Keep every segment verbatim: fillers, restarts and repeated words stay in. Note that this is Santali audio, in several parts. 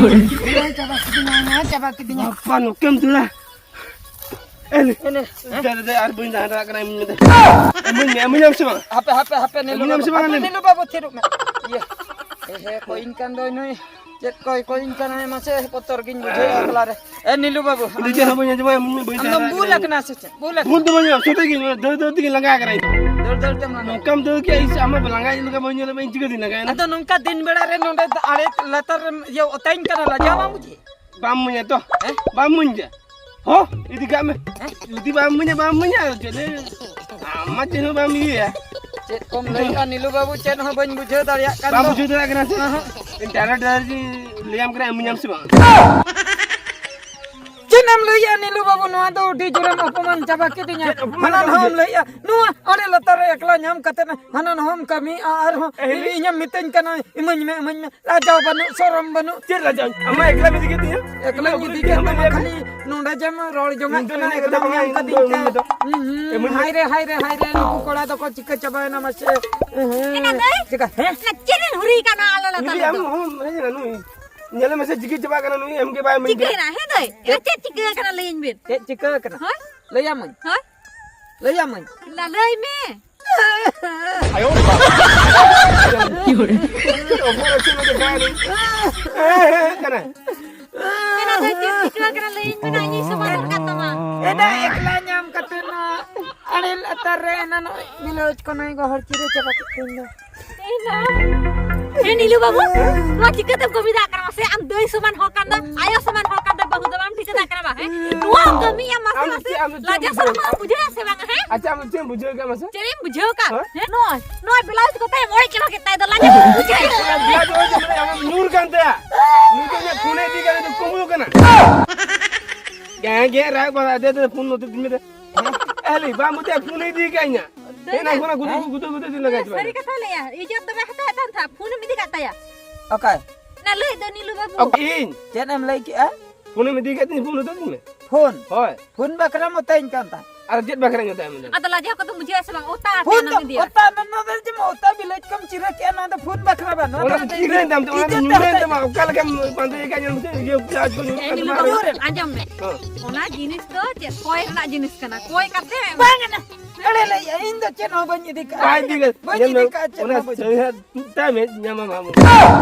ᱪᱟᱵᱟ ᱠᱤᱫᱤᱧᱟ, ᱪᱟᱵᱟ ᱠᱤᱫᱤᱧᱟ᱾ ᱵᱟᱯᱟ, ᱱᱚᱠᱮᱢ ᱫᱟᱹᱲᱟ᱾ ᱮ ᱞᱮ᱾ ᱮ ᱞᱮ᱾ ᱫᱮ, ᱫᱮ, ᱫᱮ, ᱟᱨ ᱵᱟᱹᱧ ᱛᱟᱦᱮᱸ ᱫᱟᱲᱮᱭᱟᱜ ᱠᱟᱱᱟ, ᱤᱢᱟᱹᱧ ᱢᱮ ᱫᱮ᱾ ᱤᱢᱟᱹᱧ ᱢᱮ, ᱤᱢᱟᱹᱧᱟᱢ ᱥᱮ ᱵᱟᱝ? ᱦᱟᱯᱮ, ᱦᱟᱯᱮ, ᱦᱟᱯᱮ, ᱱᱤᱞᱩ ᱤᱢᱟᱹᱧᱟᱢ ᱵᱟᱹᱵᱩ, ᱥᱮ ᱵᱟᱝ, ᱦᱟᱯᱮ, ᱞᱟᱹᱭ ᱢᱮ? ᱱᱤᱞᱩ ᱵᱟᱹᱵᱩ, ᱛᱷᱤᱨᱚᱜ ᱢᱮ᱾ ᱤᱭᱟᱹ᱾ ᱮ ᱦᱮ, ᱠᱚᱭᱤᱧ ᱠᱟᱱ ᱫᱚᱭ ᱱᱩᱭ᱾ ᱪᱮᱫ ᱠᱚᱭ ᱠᱚᱭᱤᱧ ᱠᱟᱱᱟᱭ, ᱢᱟᱥᱮ ᱵᱚᱛᱚᱨ ᱜᱤᱧ ᱵᱩᱡᱷᱟᱹᱣᱮᱫᱼᱟ ᱮᱠᱞᱟ ᱨᱮ᱾ ᱮ ᱱᱤᱞᱩ ᱵᱟᱹᱵᱩ, ᱤᱧ ᱫᱚ ᱪᱮᱫ ᱦᱚᱸ ᱵᱟᱹᱧ ᱟᱸᱡᱚᱢᱟ, ᱤᱢᱟᱹᱧ ᱢᱮ, ᱵᱟᱹᱧ ᱟᱢ ᱛᱟᱦᱮᱸ ᱫᱚᱢ ᱫᱟᱲᱮᱭᱟᱜ ᱵᱩᱞ ᱠᱟᱱᱟ᱾ ᱟᱠᱟᱱᱟ ᱥᱮ ᱪᱮᱫ? ᱵᱩᱞ ᱟᱠᱟᱱᱟ᱾ ᱵᱩᱞ ᱫᱚ ᱵᱟᱹᱧ ᱟᱸᱡᱚᱢᱟ, ᱥᱚᱛᱮ ᱜᱤᱧ, ᱫᱟᱹᱲ, ᱫᱟᱹᱲ ᱛᱮᱜᱤᱧ ᱞᱟᱸᱜᱟ ᱟᱠᱟᱱᱟ ᱤᱧ ᱫᱚ᱾ ᱫᱟᱹᱲ, ᱫᱟᱹᱲ ᱛᱮᱢ ᱞᱟᱸᱜᱟ᱾ ᱱᱚᱝᱠᱟᱢ ᱫᱟᱹᱲ ᱠᱮᱜᱼᱟ, ᱤᱧ ᱥᱮ ᱟᱢᱟᱜ ᱞᱟᱸᱜᱟ ᱤᱧ ᱞᱮᱠᱟ ᱵᱟᱹᱧ ᱧᱮᱞ ᱮᱫ, ᱤᱧ ᱪᱤᱠᱟᱹᱛᱤᱧ ᱞᱟᱸᱜᱟᱭᱮᱱᱟ? ᱟᱫᱚ ᱱᱚᱝᱠᱟ ᱫᱤᱱ ᱵᱮᱲᱟ ᱨᱮ ᱱᱚᱰᱮ ᱟᱲᱮ ᱞᱟᱛᱟᱨ ᱨᱮᱢ ᱤᱭᱟᱹ ᱚᱛᱟᱧ ᱠᱟᱱᱟ, ᱞᱟᱡᱟᱣ ᱵᱟᱢ ᱵᱩᱡᱷᱟᱹᱣ? ᱵᱟᱢ ᱤᱢᱟᱹᱧᱟ ᱛᱚ? ᱦᱮᱸ? ᱵᱟᱢ ᱤᱢᱟᱹᱧ ᱜᱮᱭᱟ? ᱦᱚ, ᱤᱫᱤ ᱠᱟᱜ ᱢᱮ᱾ ᱦᱮᱸ? ᱡᱩᱫᱤ ᱵᱟᱢ ᱤᱢᱟᱹᱧᱟ, ᱵᱟᱢ ᱤᱢᱟᱹᱧᱟ, ᱪᱮᱫ ᱞᱮ-, ᱟᱢ ᱢᱟ ᱪᱮᱫ ᱦᱚᱸ ᱵᱟᱢ ᱤᱭᱟᱹᱭᱟ᱾ ᱪᱮᱫ ᱠᱚᱢ ᱞᱟᱹᱭᱮᱜᱼᱟ ᱱᱤᱞᱩ ᱵᱟᱹᱵᱩ, ᱪᱮᱫ ᱦᱚᱸ ᱵᱟᱹᱧ ᱵᱩᱡᱷᱟᱹᱣ ᱫᱟᱲᱮᱭᱟᱜ ᱠᱟᱱ ᱵᱟᱢ ᱫᱚ᱾ ᱵᱩᱡᱷᱟᱹᱣ ᱫᱟᱲᱮᱭᱟᱜ ᱠᱟᱱᱟ ᱥᱮ? ᱚᱦᱚᱸ᱾ ᱰᱟᱭᱨᱮᱠᱴ, ᱰᱟᱭᱨᱮᱠᱴ ᱞᱟᱹᱭᱟᱢ ᱠᱟᱱᱟ, ᱤᱢᱟᱹᱧᱟᱢ ᱥᱮ ᱵᱟᱝ? ᱪᱮᱫ ᱮᱢ ᱞᱟᱹᱭᱮᱜᱼᱟ ᱱᱤᱞᱩ ᱵᱟᱹᱵᱩ, ᱱᱚᱣᱟ ᱫᱚ ᱟᱹᱰᱤ ᱡᱳᱨᱮᱢ ᱚᱯᱚᱢᱟᱱ ᱪᱟᱵᱟ ᱠᱤᱫᱤᱧᱟ᱾ ᱪᱮᱫ ᱚᱯᱚᱢᱟᱱ ᱦᱟᱱᱟ ᱪᱟᱵᱟ ᱱᱚᱣᱟᱢ ᱠᱤᱫᱤᱧᱟ? ᱞᱟᱹᱭᱮᱜᱼᱟ, ᱱᱚᱣᱟ ᱟᱲᱮ ᱞᱟᱛᱟᱨ ᱨᱮ ᱮᱠᱞᱟ ᱧᱟᱢ ᱠᱟᱛᱮ ᱦᱟᱱᱟ ᱱᱚᱣᱟᱢ ᱠᱟᱹᱢᱤᱭᱮᱜᱼᱟ, ᱟᱨᱦᱚᱸ ᱮ, ᱤᱧᱮᱢ ᱢᱤᱛᱟᱹᱧ ᱠᱟᱱᱟ, ᱤᱢᱟᱹᱧ ᱢᱮ, ᱤᱢᱟᱹᱧ ᱢᱮ᱾ ᱞᱟᱡᱟᱣ ᱵᱟᱹᱱᱩᱜ, ᱥᱚᱨᱚᱢ ᱵᱟᱹᱱᱩᱜ᱾ ᱪᱮᱫ ᱞᱟᱡᱟᱣ? ᱟᱢ ᱢᱟ ᱮᱠᱞᱟᱢ ᱤᱫᱤ ᱠᱮᱫ ᱛᱤᱧᱟᱹ᱾ ᱮᱠᱞᱟᱧ ᱤᱧ ᱤᱫᱤ ᱫᱚ ᱠᱮᱫ ᱛᱟᱢᱟ, ᱤᱧ ᱫᱚ ᱠᱷᱟᱹᱞᱤ ᱱᱚᱰᱮ ᱡᱮᱢ ᱨᱚᱲ ᱡᱚᱝᱟᱜ ᱤᱧ ᱫᱚ ᱠᱟᱱᱟ, ᱤᱧ ᱫᱚ ᱮᱠᱞᱟᱢ ᱤᱧ ᱧᱟᱢ ᱫᱚ ᱠᱟᱫᱤᱧ ᱤᱧ ᱛᱮ᱾ ᱫᱚ ᱦᱩᱸ, ᱦᱩᱸ, ᱮᱢᱟᱹᱧ ᱢᱮ᱾ ᱦᱟᱭ ᱨᱮ, ᱦᱟᱭ ᱨᱮ, ᱦᱟᱭ ᱨᱮ, ᱱᱩᱠᱩ ᱠᱚᱲᱟ ᱫᱚᱠᱚ ᱪᱤᱠᱟᱹ ᱪᱟᱵᱟᱭᱮᱱᱟ ᱢᱟᱥᱮ᱾ ᱦᱮᱸ, ᱮᱱᱟ ᱫᱟᱹᱭ? ᱪᱤᱠᱟ? ᱦᱮᱸ? ᱚᱱᱟ ᱪᱮᱫ ᱮᱢ ᱦᱩᱨᱤ ᱠᱟᱱᱟ ᱟᱞᱮ ᱞᱟᱛᱟᱨ ᱤᱫᱤ ᱟᱢ ᱨᱮᱫᱚ? ᱦᱚᱸ ᱦᱮᱡ ᱮᱱᱟ ᱱᱩᱭ᱾ ᱧᱮᱞᱮ ᱢᱮᱥᱮ, ᱪᱤᱠᱟᱹ ᱪᱟᱵᱟᱜ ᱠᱟᱱᱟ ᱱᱩᱭ, ᱮᱢ ᱜᱮ ᱵᱟᱭ ᱮᱢᱟᱹᱧ ᱠᱟᱱᱟ᱾ ᱪᱤᱠᱟᱹᱭᱮᱱᱟ? ᱦᱮᱸ ᱫᱟᱹᱭ? ᱪᱮᱫ? ᱪᱮᱫ ᱪᱤᱠᱟᱹ ᱟᱠᱟᱱᱟ ᱞᱟᱹᱭᱟᱹᱧ ᱵᱤᱱ? ᱪᱮᱫ ᱪᱤᱠᱟᱹ ᱟᱠᱟᱱᱟ? ᱦᱳᱭ? ᱞᱟᱹᱭᱟᱢᱟᱹᱧ᱾ ᱦᱳᱭ? ᱞᱟᱹᱭᱟᱢᱟᱹᱧ᱾ ᱞᱟ-, ᱞᱟᱹᱭ ᱢᱮ᱾ ᱟᱭᱳ ᱵᱟᱵᱟ᱾ ᱚᱵᱚᱨ ᱟᱹᱪᱩᱨ ᱠᱟᱛᱮ ᱠᱷᱟᱭᱟ ᱞᱤᱧ᱾ ᱦᱮᱸ, ᱦᱮᱸ, ᱠᱟᱱᱟ᱾ ᱮᱱᱟ ᱫᱚ ᱪᱮᱫ ᱪᱤᱠᱟᱹ ᱠᱟᱱᱟ ᱞᱟᱹᱭᱟᱹᱧ ᱢᱮ, ᱤᱧ ᱥᱚᱢᱟᱫᱷᱟᱱ ᱠᱟᱜ ᱛᱟᱢᱟ᱾ ᱮᱱᱟ ᱮᱠᱞᱟ ᱧᱟᱢ ᱠᱟᱛᱮ ᱱᱚᱣᱟ ᱟᱲᱮ ᱞᱟᱛᱟᱨ ᱨᱮ ᱮᱱᱟ ᱱᱚᱜᱼᱚᱭ ᱵᱤᱞᱟᱹᱡ ᱠᱚ ᱱᱚᱭ ᱜᱚᱦᱚᱲ ᱪᱤᱨᱟᱹ ᱪᱟᱵᱟ ᱠᱮᱫ ᱛᱤᱧ ᱫᱚ᱾ ᱮᱱᱟ᱾ ᱦᱮᱸ, ᱱᱤᱞᱩ ᱵᱟᱹᱵᱩ, ᱱᱚᱣᱟ ᱪᱤᱠᱟᱹᱛᱮᱢ ᱠᱟᱹᱢᱤ ᱫᱟ ᱠᱟᱱᱟ? ᱥᱮ ᱟᱢ ᱫᱟᱹᱭ ᱥᱚᱢᱟᱱ ᱦᱚᱲ ᱠᱟᱱ ᱫᱚ, ᱟᱭᱳ ᱥᱚᱢᱟᱱ ᱦᱚᱲ ᱠᱟᱱ ᱫᱚ, ᱵᱟᱹᱦᱩ ᱫᱚ ᱵᱟᱢ ᱴᱷᱤᱠᱟᱹ ᱫᱟ ᱠᱟᱱᱟ ᱵᱟᱝ, ᱦᱮᱸ? ᱱᱚᱣᱟ ᱠᱟᱹᱢᱤᱭᱟ ᱢᱟᱥᱮ ᱟᱢ ᱫᱚ ᱢᱟᱥᱮ, ᱪᱮᱫ, ᱟᱢ ᱫᱚ ᱪᱮᱫ ᱞᱟᱡᱟ ᱮᱢ ᱥᱚᱨᱚᱢ ᱵᱩᱡᱷᱟᱹᱣᱟ? ᱵᱟᱢ ᱵᱩᱡᱷᱟᱹᱣᱟ ᱥᱮ ᱵᱟᱝ, ᱦᱮᱸ? ᱟᱪᱪᱷᱟ, ᱟᱢ ᱫᱚ ᱪᱮᱫ ᱮᱢ ᱵᱩᱡᱷᱟᱹᱣ ᱠᱮᱫᱟ ᱢᱟᱥᱮ? ᱪᱮᱫ ᱮᱢ ᱵᱩᱡᱷᱟᱹᱣ ᱠᱟᱜ? ᱦᱮᱸ? ᱦᱮᱸ, ᱱᱚᱜᱼᱚᱭ, ᱱᱚᱜᱼᱚᱭ ᱵᱞᱟᱣᱩᱡ ᱠᱚᱛᱮ ᱚᱲᱮᱡ ᱪᱟᱵᱟ ᱠᱮᱫ ᱛᱟᱭ ᱫᱚ, ᱞᱟᱡᱟ ᱵᱟᱢ ᱵᱩᱡᱷᱟᱹᱣᱟ? ᱵᱞᱟᱣᱩᱡ ᱚᱲᱮᱡ ᱪᱟᱵᱟ, ᱟᱢᱟᱜ ᱧᱩᱨ ᱠᱟᱱ ᱛᱟᱭᱟ᱾ ᱱᱤᱛᱚᱜ ᱤᱧᱟᱹᱜ ᱯᱷᱳᱱᱮ ᱤᱫᱤ ᱠᱟᱜ, ᱱᱤᱛᱚᱜ ᱠᱩᱢᱵᱽᱲᱩ ᱠᱟᱱᱟ᱾ ᱜᱮᱸ, ᱜᱮᱸ, ᱨᱟᱜ ᱵᱟᱲᱟ, ᱫᱮ, ᱫᱮ, ᱯᱷᱳᱱ ᱱᱚᱛᱮ ᱫᱤᱧ ᱢᱮ ᱫᱮ᱾ ᱮ ᱞᱤ, ᱵᱟᱢ ᱵᱩᱡᱷᱟᱹᱣᱟ, ᱯᱷᱳᱱᱮ ᱤᱫᱤ ᱠᱟᱜ ᱤᱧᱟᱹᱜ᱾ ᱦᱮᱸ, ᱱᱟ ᱠᱷᱚᱱᱟᱜ ᱜᱩᱫᱩ, ᱜᱩᱫᱩ, ᱜᱩᱫᱩ, ᱜᱩᱫᱩ ᱞᱟᱜᱟ ᱪᱟᱵᱟ ᱥᱟᱹᱨᱤ ᱠᱮᱫᱟ᱾ ᱠᱟᱛᱷᱟ ᱞᱟᱹᱭᱟ, ᱤᱡᱽᱡᱚᱛ ᱫᱚᱢᱮ ᱦᱟᱛᱟᱣᱮᱫ ᱛᱟᱢ ᱛᱟᱦᱮᱸᱫ, ᱯᱷᱳᱱᱮᱢ ᱤᱫᱤ ᱠᱟᱜ ᱛᱟᱭᱟ᱾ ᱚᱠᱚᱭ? ᱱᱟ ᱞᱟᱹᱭ ᱫᱚ ᱱᱤᱞᱩ ᱵᱟᱹᱵᱩ᱾ ᱚᱠᱚᱭ ᱤᱧ? ᱪᱮᱫ ᱮᱢ ᱞᱟᱹᱭ ᱠᱮᱜᱼᱟ? ᱯᱷᱳᱱᱮᱢ ᱤᱫᱤ ᱠᱟᱜ ᱛᱤᱧ, ᱯᱷᱳᱱ ᱩᱫᱩᱜ ᱟᱹᱧ ᱢᱮ᱾ ᱯᱷᱳᱱ? ᱦᱳᱭ᱾ ᱯᱷᱳᱱ ᱵᱟᱠᱷᱨᱟᱢ ᱚᱛᱟᱧ ᱠᱟᱱ ᱛᱟᱦᱮᱸᱫ᱾ ᱟᱨ ᱪᱮᱫ ᱵᱟᱠᱷᱨᱟᱧ ᱚᱛᱟᱭᱟ ᱢᱮᱱᱫᱟ? ᱟᱫᱚ ᱞᱟᱡᱟᱣ ᱠᱚᱫᱚᱢ ᱵᱩᱡᱷᱟᱹᱣᱟ ᱥᱮ ᱵᱟᱝ? ᱚᱛᱟ ᱟᱛᱮ ᱯᱷᱳᱱ ᱚᱱᱟᱢ ᱫᱚ ᱤᱫᱤᱭᱟ᱾ ᱚᱛᱟ ᱢᱮᱱ ᱫᱚ ᱡᱮᱢᱚᱱ ᱚᱛᱟ ᱵᱤᱞᱟᱹᱡ ᱠᱚᱢ ᱪᱤᱨᱟᱹ ᱠᱮᱜᱼᱟ, ᱱᱚᱣᱟ ᱫᱚ ᱯᱷᱳᱱ ᱵᱟᱠᱷᱨᱟ ᱵᱟᱝ, ᱱᱚᱣᱟ ᱚᱱᱟ ᱫᱚ ᱫᱚ ᱪᱤᱨᱟᱹᱭ ᱛᱟᱢ ᱛᱮ, ᱚᱱᱟ ᱫᱚ ᱤᱡᱽᱡᱚᱛ ᱧᱩᱨᱦᱟᱹᱭᱮᱱ ᱛᱟᱢᱟ᱾ ᱚᱠᱟ ᱞᱮᱠᱟᱢ ᱯᱟᱸᱡᱟᱭ ᱠᱷᱟᱡ ᱧᱮᱞ ᱢᱮᱥᱮ, ᱤᱭᱟᱹ ᱪᱟᱨᱡᱽ ᱠᱚ ᱧᱩᱨᱦᱩᱜ ᱠᱟᱱ ᱛᱟᱢᱟ᱾ ᱟᱸᱡᱚᱢ ᱢᱮ᱾ ᱦᱮᱸ᱾ ᱚᱱᱟ ᱡᱤᱱᱤᱥ ᱫᱚ ᱪᱮᱫ ᱠᱚᱭ ᱨᱮᱱᱟᱜ ᱡᱤᱱᱤᱥ ᱠᱟᱱᱟ? ᱠᱚᱭ ᱠᱟᱛᱮ ᱵᱟᱝ ᱠᱟᱱᱟ᱾ ᱮᱲᱮ ᱞᱟᱹᱭ, ᱤᱧ ᱫᱚ ᱪᱮᱫ ᱦᱚᱸ ᱵᱟᱹᱧ ᱤᱫᱤ ᱠᱟᱜᱼᱟ᱾ ᱵᱟᱭ ᱤᱫᱤ ᱠᱟᱜ᱾ ᱵᱟᱹᱧ ᱧᱮᱞ ᱢᱮ, ᱤᱫᱤ ᱠᱟᱜᱼᱟ, ᱪᱮᱫ ᱚᱱᱟ ᱦᱚᱸ ᱵᱟᱹᱧ ᱥᱟᱹᱨᱤ ᱦᱟᱸᱜ ᱛᱩᱫ ᱛᱟᱭ ᱢᱮ, ᱧᱟᱢᱟᱢ ᱟᱢ᱾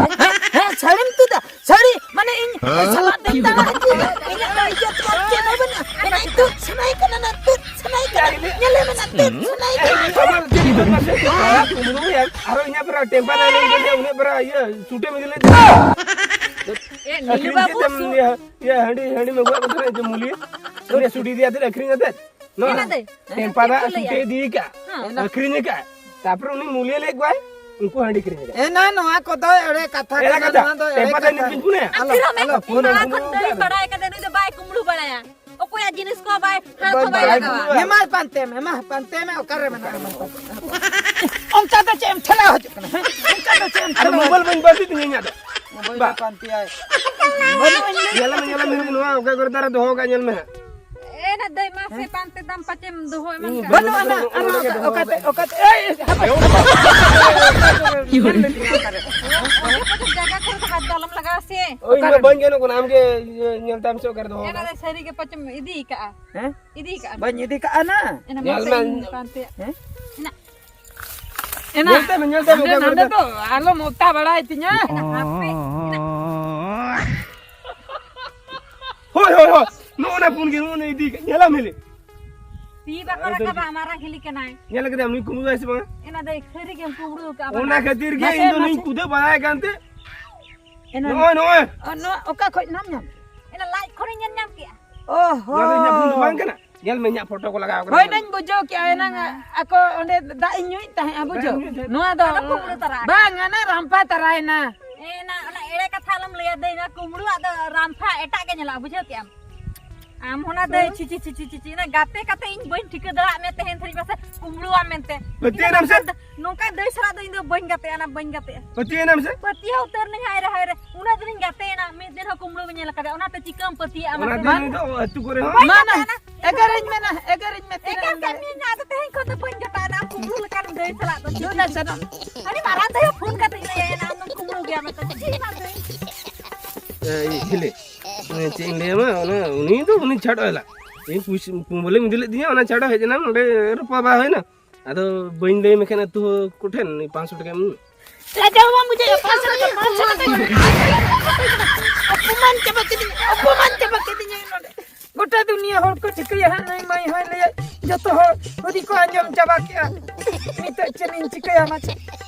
ᱦᱮᱸ, ᱥᱟᱹᱲᱤᱢ ᱛᱩᱫᱟ? ᱥᱟᱹᱲᱤ ᱢᱟᱱᱮ ᱤᱧ ᱥᱟᱞᱟᱜ ᱛᱮᱧ ᱫᱟᱬᱟ ᱦᱚᱪᱚᱭᱟ? ᱤᱧᱟᱹᱜ ᱫᱚ ᱤᱡᱽᱡᱚᱛ ᱠᱚ ᱪᱮᱫ ᱦᱚᱸ ᱵᱟᱹᱱᱩᱜᱼᱟ᱾ ᱚᱱᱟ ᱤᱧ ᱛᱩᱫ ᱥᱟᱱᱟᱭᱮ ᱠᱟᱱᱟ, ᱚᱱᱟ ᱛᱩᱫ ᱥᱟᱱᱟᱭᱮ ᱠᱟᱱᱟ᱾ ᱧᱮᱞᱮ ᱢᱮ, ᱚᱱᱟ ᱛᱩᱫ ᱥᱟᱱᱟᱭᱮ ᱠᱟᱱᱟ᱾ ᱟᱢᱟᱜ ᱪᱮᱫ ᱤᱧ ᱢᱮᱱᱟ? ᱟᱨᱚ ᱤᱧᱟᱹᱜ ᱯᱮᱨᱟ ᱴᱮᱢᱯᱟᱨ ᱨᱮ ᱞᱟᱹᱭ ᱠᱮᱫᱟ, ᱩᱱᱟᱹᱜ ᱯᱮᱨᱟ ᱤᱭᱟᱹ ᱥᱩᱴᱮᱢ ᱤᱫᱤ ᱞᱮᱫ ᱛᱤᱧᱟ᱾ ᱮ, ᱱᱤᱞᱩ ᱟᱹᱠᱷᱨᱤᱧ ᱵᱟᱹᱵᱩ ᱠᱮᱫ ᱛᱮᱢ ᱥᱩ- ᱤᱭᱟᱹ, ᱤᱭᱟᱹ ᱦᱟᱺᱰᱤ, ᱦᱟᱺᱰᱤ ᱢᱟᱹᱜᱩᱣᱟᱜ ᱠᱚ ᱛᱟᱦᱮᱸ ᱡᱮ ᱢᱩᱞᱤ᱾ ᱩᱱᱤᱭᱟᱜ ᱥᱩᱴ ᱤᱫᱤ ᱟᱛᱮ ᱟᱹᱠᱷᱨᱤᱧ ᱟᱛᱮ᱾ ᱱᱚᱣᱟ ᱮᱱᱟ ᱫᱟᱹᱭ, ᱴᱮᱢᱯᱟ ᱫᱟᱜ ᱪᱮᱫ ᱠᱚ ᱞᱟᱹᱭᱟ? ᱥᱩᱴᱮ ᱤᱫᱤ ᱠᱟᱜ, ᱦᱮᱸ᱾ ᱟᱹᱠᱷᱨᱤᱧ ᱠᱟᱜ᱾ ᱛᱟᱯᱚᱨᱮ ᱩᱱᱤ ᱢᱩᱞᱤᱭᱟᱹ ᱞᱮᱫ ᱠᱚᱣᱟᱭ, ᱩᱱᱠᱩ ᱦᱟᱺᱰᱤ ᱠᱤᱨᱤᱧ ᱠᱟᱜ᱾ ᱮᱱᱟ ᱱᱚᱣᱟ ᱠᱚᱫᱚ ᱮᱲᱮ ᱠᱟᱛᱷᱟ ᱮᱲᱮ ᱠᱟᱱᱟ, ᱠᱟᱛᱷᱟ, ᱱᱚᱣᱟ ᱫᱚ ᱮᱲᱮ ᱴᱮᱢᱯᱟ ᱫᱟᱜ ᱠᱟᱛᱷᱟ᱾ ᱧᱩᱛᱩᱢ ᱠᱚ ᱞᱟᱹᱭᱟ᱾ ᱟᱞᱚ, ᱟᱹᱠᱷᱨᱤᱧ ᱢᱮ᱾ ᱟᱞᱚ, ᱯᱷᱳᱱ ᱱᱚᱣᱟ ᱟᱹᱜᱩ ᱠᱷᱚᱱ ᱠᱟᱜ ᱫᱟᱹᱭ ᱢᱮ᱾ ᱵᱟᱲᱟᱭ ᱠᱟᱫᱟ, ᱱᱩᱭ ᱫᱚ ᱵᱟᱭ ᱠᱩᱢᱵᱽᱲᱩ ᱵᱟᱲᱟᱭᱟ᱾ ᱚᱠᱚᱭᱟᱜ ᱡᱤᱱᱤᱥ ᱠᱚ ᱵᱟᱭ ᱦᱟᱛᱟᱣ ᱵᱟᱭ ᱵᱟᱭ ᱞᱟᱜᱟᱣᱟ᱾ ᱠᱩᱢᱵᱽᱲᱩ᱾ ᱦᱮᱢᱟᱞ ᱯᱟᱱᱛᱮ ᱢᱮ, ᱦᱮᱢᱟᱞ ᱯᱟᱱᱛᱮ ᱢᱮ, ᱚᱠᱟᱨᱮ ᱢᱮᱱᱟᱜᱼᱟ ᱦᱮᱢᱟᱞ ᱯᱟᱱᱛᱮ? ᱚᱱᱠᱟ ᱫᱚ ᱪᱮᱫ ᱮᱢ ᱴᱷᱮᱞᱟᱣ ᱦᱚᱪᱚᱜ ᱠᱟᱱᱟ, ᱦᱮᱸ? ᱚᱱᱠᱟ ᱫᱚ ᱪᱮᱫ ᱮᱢ ᱟᱫᱚ ᱴᱷᱮᱞᱟᱣ ᱢᱳᱵᱟᱭᱤᱞ ᱦᱚᱪᱚᱜ ᱵᱟᱹᱧ ᱵᱟᱹᱲᱛᱤ ᱛᱤᱧᱟᱹ ᱤᱧᱟᱹᱜ ᱫᱚ᱾ ᱢᱳᱵᱟᱭᱤᱞ ᱵᱟ᱾ ᱯᱟᱱᱛᱮᱭᱟᱭ᱾ ᱵᱟᱹᱱᱩᱜᱼᱟ, ᱧᱮᱞ ᱢᱮ, ᱧᱮᱞ ᱢᱮ, ᱱᱚᱣᱟ ᱚᱠᱟ ᱠᱚᱨᱮ ᱫᱟᱨᱮ ᱫᱚᱦᱚ ᱠᱟᱜ, ᱧᱮᱞ ᱢᱮ ᱦᱟᱸᱜ᱾ ᱮ ᱱᱟ ᱫᱟᱹᱭ, ᱢᱟ ᱥᱮ ᱵᱟ᱾ ᱯᱟᱱᱛᱮ ᱛᱟᱢ ᱯᱟᱪᱮᱢ ᱫᱚᱦᱚ ᱮᱢᱟᱱ ᱤᱧ ᱠᱟᱜ᱾ ᱵᱟᱹᱱᱩᱜᱼᱟ, ᱵᱟᱹᱱᱩᱜᱼᱟ, ᱚᱱᱟ, ᱚᱱᱟ, ᱚᱱᱟ, ᱚᱱᱟ, ᱚᱠᱟᱛᱮ, ᱚᱠᱟᱛᱮ, ᱮᱭ, ᱦᱟᱯᱮ᱾ ᱚᱸᱰᱮ ᱠᱚᱫᱚ ᱡᱟᱭᱜᱟ ᱠᱚᱨᱮ ᱫᱚ ᱦᱟᱛ ᱫᱚ ᱟᱞᱚᱢ ᱞᱟᱜᱟᱣᱟ ᱥᱮ᱾ ᱳᱭ, ᱤᱧ ᱫᱚ ᱚᱠᱟᱨᱮ? ᱵᱟᱹᱧ ᱜᱟᱱᱚᱜ ᱠᱟᱱᱟ, ᱟᱢ ᱜᱮ ᱤᱭᱟᱹ ᱧᱮᱞ ᱛᱟᱢ ᱥᱮ ᱚᱠᱟᱨᱮ ᱫᱚᱦᱚ ᱮ ᱱᱟ ᱠᱟᱜ᱾ ᱫᱟᱹᱭ, ᱥᱟᱹᱨᱤ ᱜᱮ ᱯᱟᱪᱮᱢ ᱤᱫᱤ ᱠᱟᱜᱼᱟ? ᱦᱮᱸ? ᱤᱫᱤ ᱠᱟᱜᱼᱟ? ᱵᱟᱹᱧ ᱤᱫᱤ ᱠᱟᱜᱼᱟ ᱱᱟ᱾ ᱮ ᱱᱟ, ᱧᱮᱞ ᱢᱟᱥᱮ ᱢᱮ᱾ ᱤᱧ ᱯᱟᱱᱛᱮᱭᱟ᱾ ᱦᱮᱸ? ᱮ ᱱᱟ᱾ ᱧᱮᱞ ᱛᱟᱭ ᱢᱮ, ᱧᱮᱞ ᱛᱟᱭ ᱢᱮ, ᱦᱟᱸᱰᱮ ᱚᱠᱟ ᱠᱚᱨᱮ ᱱᱚᱰᱮ ᱫᱚ᱾ ᱫᱚ ᱟᱞᱚᱢ ᱚᱛᱟ ᱵᱟᱲᱟᱭ ᱛᱤᱧᱟ᱾ ᱮ ᱱᱟ, ᱦᱟᱯᱮ, ᱮ ᱱᱟ᱾ ᱦᱳᱭ, ᱦᱳᱭ, ᱦᱳᱭ᱾ ᱱᱚᱜᱼᱚ ᱱᱟ ᱯᱩᱱ ᱜᱮ, ᱱᱚᱜᱼᱚ ᱱᱟ ᱤᱫᱤ ᱠᱟᱜ, ᱧᱮᱞᱟᱢ ᱦᱤᱞᱤ᱾ ᱛᱤ ᱵᱟᱠᱚ ᱟᱫᱚ ᱨᱟᱠᱟᱵᱟ, ᱢᱟᱨᱟᱝ ᱦᱤᱞᱤ ᱠᱟᱱᱟᱭ᱾ ᱧᱮᱞ ᱠᱮᱫᱟᱢ, ᱱᱩᱭ ᱠᱩᱢᱵᱽᱲᱩ ᱫᱟᱭ ᱥᱮ ᱵᱟᱝ? ᱮ ᱱᱟ ᱫᱟᱹᱭ, ᱥᱟᱹᱨᱤ ᱜᱮᱢ ᱠᱩᱢᱵᱽᱲᱩ ᱠᱟᱜᱼᱟ ᱚᱱᱟ ᱵᱟᱝ? ᱠᱷᱟᱹᱛᱤᱨ ᱜᱮ ᱢᱟᱥᱮ, ᱤᱧ ᱫᱚ ᱱᱩᱭ ᱢᱟᱥᱮ᱾ ᱠᱩᱫᱟᱹ ᱵᱟᱲᱟᱭ ᱠᱟᱱᱛᱮ᱾ ᱮ ᱱᱟ, ᱱᱚᱜᱼᱚᱭ, ᱱᱚᱜᱼᱚᱭ᱾ ᱚ, ᱱᱚᱣᱟ ᱚᱠᱟ ᱠᱷᱚᱡ ᱱᱟᱢ ᱧᱟᱢ ᱠᱮᱫᱟ? ᱮ ᱱᱟ, ᱞᱟᱡ ᱠᱷᱚᱱᱤᱧ ᱧᱮᱞ ᱧᱟᱢ ᱠᱮᱜᱼᱟ᱾ ᱚ ᱱᱚᱣᱟ ᱫᱚ ᱤᱧᱟᱹᱜ ᱵᱷᱩᱞ ᱫᱚ ᱦᱚᱸ᱾ ᱵᱟᱝ ᱠᱟᱱᱟ᱾ ᱧᱮᱞ ᱢᱮ, ᱤᱧᱟᱹᱜ ᱯᱷᱳᱴᱳ ᱠᱚ ᱞᱟᱜᱟᱣ ᱠᱟᱱᱟ᱾ ᱦᱳᱭ, ᱱᱟᱧ ᱵᱩᱡᱷᱟᱹᱣ ᱠᱮᱜᱼᱟ, ᱮᱱᱟᱝ ᱟᱠᱚ ᱚᱸᱰᱮ ᱫᱟᱜ ᱤᱧ ᱧᱩᱭᱮᱫ ᱛᱟᱦᱮᱸᱜᱼᱟ, ᱵᱩᱡᱷᱟᱹᱣ? ᱫᱟᱜ ᱤᱧ ᱧᱩᱭᱮᱫ ᱛᱟᱦᱮᱸᱫ᱾ ᱱᱚᱣᱟ ᱫᱚ ᱟᱫᱚ ᱠᱩᱢᱵᱽᱲᱩ ᱛᱟᱨᱟ ᱟᱠᱟᱫ᱾ ᱵᱟᱝ, ᱚᱱᱟ ᱨᱟᱢᱯᱷᱟ ᱛᱟᱨᱟᱭᱮᱱᱟ᱾ ᱮ, ᱱᱟ, ᱚᱱᱟ ᱮᱲᱮ ᱠᱟᱛᱷᱟ ᱟᱞᱚᱢ ᱞᱟᱹᱭᱟ ᱫᱟᱹᱭ, ᱱᱟ ᱠᱩᱢᱵᱽᱲᱩᱣᱟᱜ ᱫᱚ ᱨᱟᱢᱯᱷᱟ ᱮᱴᱟᱜ ᱜᱮ ᱧᱮᱞᱚᱜᱼᱟ, ᱵᱩᱡᱷᱟᱹᱣ ᱠᱮᱜᱼᱟᱢ? ᱟᱢ ᱦᱚᱸ ᱱᱟ ᱫᱟᱹᱭ, ᱪᱷᱤ, ᱪᱷᱤ, ᱪᱷᱤ, ᱪᱷᱤ, ᱪᱷᱤ, ᱱᱟ ᱜᱟᱛᱮ ᱠᱟᱛᱮ ᱤᱧ ᱵᱟᱹᱧ ᱴᱷᱤᱠᱟᱹ ᱫᱟᱲᱮᱭᱟᱜ ᱢᱮ ᱛᱮᱦᱮᱧ ᱫᱷᱟᱹᱨᱤᱡ ᱢᱟᱥᱮ ᱠᱩᱢᱵᱽᱲᱩᱣᱟᱜ ᱢᱮᱱᱛᱮ᱾ ᱯᱟᱹᱛᱭᱟᱹᱣ ᱮᱱᱟᱢ ᱥᱮ? ᱤᱧ ᱫᱚ ᱱᱚᱝᱠᱟ, ᱱᱚᱝᱠᱟ ᱫᱟᱹᱭ ᱥᱟᱞᱟᱜ ᱫᱚ ᱤᱧ ᱫᱚ ᱵᱟᱹᱧ ᱜᱟᱛᱮᱜᱼᱟ, ᱱᱟ ᱵᱟᱹᱧ ᱜᱟᱛᱮᱜᱼᱟ᱾ ᱯᱟᱹᱛᱭᱟᱹᱣ ᱮᱱᱟᱢ ᱥᱮ? ᱯᱟᱹᱛᱭᱟᱹᱣ ᱩᱛᱟᱹᱨ ᱱᱟᱹᱧ, ᱦᱟᱭ ᱨᱮ, ᱦᱟᱭ ᱨᱮ, ᱩᱱᱟᱹᱜ ᱫᱤᱱᱤᱧ ᱜᱟᱛᱮᱭᱮᱱᱟ, ᱢᱤᱫ ᱫᱤᱱ ᱦᱚᱸ ᱠᱩᱢᱵᱽᱲᱩ ᱵᱟᱹᱧ ᱧᱮᱞ ᱟᱠᱟᱫᱮᱭᱟ, ᱚᱱᱟᱛᱮ ᱪᱤᱠᱟᱹᱢ ᱯᱟᱹᱛᱭᱟᱹᱜᱼᱟ ᱚᱱᱟ ᱢᱟᱥᱮ? ᱫᱤᱱ ᱫᱚ ᱟᱹᱛᱩ ᱠᱚᱨᱮ ᱦᱚᱸ ᱵᱟᱹᱧ ᱢᱟ, ᱢᱟ᱾ ᱜᱟᱛᱮᱜᱼᱟ ᱱᱟ᱾ ᱮᱜᱮᱨᱤᱧ ᱢᱮ ᱱᱟ, ᱮᱜᱮᱨᱤᱧ ᱢᱮ, ᱛᱤᱱᱟᱹᱜ ᱮᱜᱮᱨ ᱮᱢ ᱠᱟᱜ ᱫᱟᱲᱮᱭᱟᱜᱼᱟ᱾ ᱢᱤᱭᱟᱹᱧ ᱱᱟ, ᱟᱫᱚ ᱛᱮᱦᱮᱧ ᱠᱷᱚᱱ ᱫᱚ ᱵᱟᱹᱧ ᱡᱚᱴᱟᱣ ᱮᱱᱟ ᱟᱢ ᱠᱩᱢᱵᱽᱲᱩ ᱞᱮᱠᱟᱱ ᱜᱟᱹᱭ ᱥᱟᱞᱟᱜ ᱫᱚ᱾ ᱫᱩ ᱱᱟ ᱥᱟᱱᱟᱢ᱾ ᱟᱹᱰᱤ ᱢᱟᱨᱟᱝ ᱛᱮ ᱯᱷᱳᱱ ᱠᱟᱛᱮᱧ ᱞᱟᱹᱭᱟᱭᱟ ᱱᱟ, ᱟᱢ ᱫᱚᱢ ᱠᱩᱢᱵᱽᱲᱩ ᱜᱮᱭᱟ ᱢᱮᱱᱛᱮ᱾ ᱪᱮᱫ ᱮᱢ ᱞᱟᱹᱭ? ᱮ, ᱦᱤᱞᱤ, ᱪᱮᱫ ᱤᱧ ᱞᱟᱹᱭᱟᱢᱟ, ᱚᱱᱟ, ᱩᱱᱤ ᱫᱚ ᱩᱱᱤ ᱪᱷᱟᱰᱚᱜ ᱮᱞᱟ᱾ ᱤᱧ ᱯᱩᱭᱥᱟᱹ, ᱵᱚᱞᱮ ᱤᱫᱤ ᱞᱮᱫᱤᱧᱟ, ᱚᱱᱟ ᱪᱷᱟᱰᱚ ᱦᱮᱡ ᱮᱱᱟ, ᱱᱚᱰᱮ ᱨᱚᱯᱚᱲ ᱵᱟᱲᱟ ᱦᱩᱭᱱᱟ᱾ ᱟᱫᱚ ᱵᱟᱹᱧ ᱞᱟᱹᱭ ᱢᱮᱠᱷᱟᱱ ᱟᱹᱛᱩ ᱦᱚᱲ ᱠᱚᱴᱷᱮᱱ ᱯᱟᱸᱪᱥᱚ ᱴᱟᱠᱟ ᱮᱢ᱾ ᱞᱟᱡᱟᱣ ᱵᱟᱢ ᱵᱩᱡᱷᱟᱹᱣᱮᱫᱼᱟ? ᱯᱟᱸᱪᱥᱚ ᱴᱟᱠᱟ, ᱯᱟᱸᱪᱥᱚ ᱴᱟᱠᱟ᱾ ᱚᱯᱚᱢᱟᱱ ᱪᱟᱵᱟ ᱠᱤᱫᱤᱧᱟ, ᱚᱯᱚᱢᱟᱱ ᱪᱟᱵᱟ ᱠᱤᱫᱤᱧᱟ ᱱᱚᱰᱮ᱾ ᱜᱚᱴᱟ ᱫᱩᱱᱤᱭᱟᱹ ᱦᱚᱲ ᱠᱚ ᱴᱷᱤᱠᱟᱹᱭᱟ ᱦᱟᱸᱜ, ᱱᱩᱭ ᱢᱟᱹᱭ ᱦᱚᱸᱭ ᱞᱟᱹᱭᱟ, ᱡᱚᱛᱚ ᱦᱚᱲ ᱡᱩᱫᱤ ᱠᱚ ᱟᱸᱡᱚᱢ ᱪᱟᱵᱟ ᱠᱮᱜᱼᱟ᱾ ᱱᱤᱛᱚᱜ ᱪᱮᱫ ᱤᱧ ᱪᱤᱠᱟᱹᱭᱟ ᱢᱟᱥᱮ?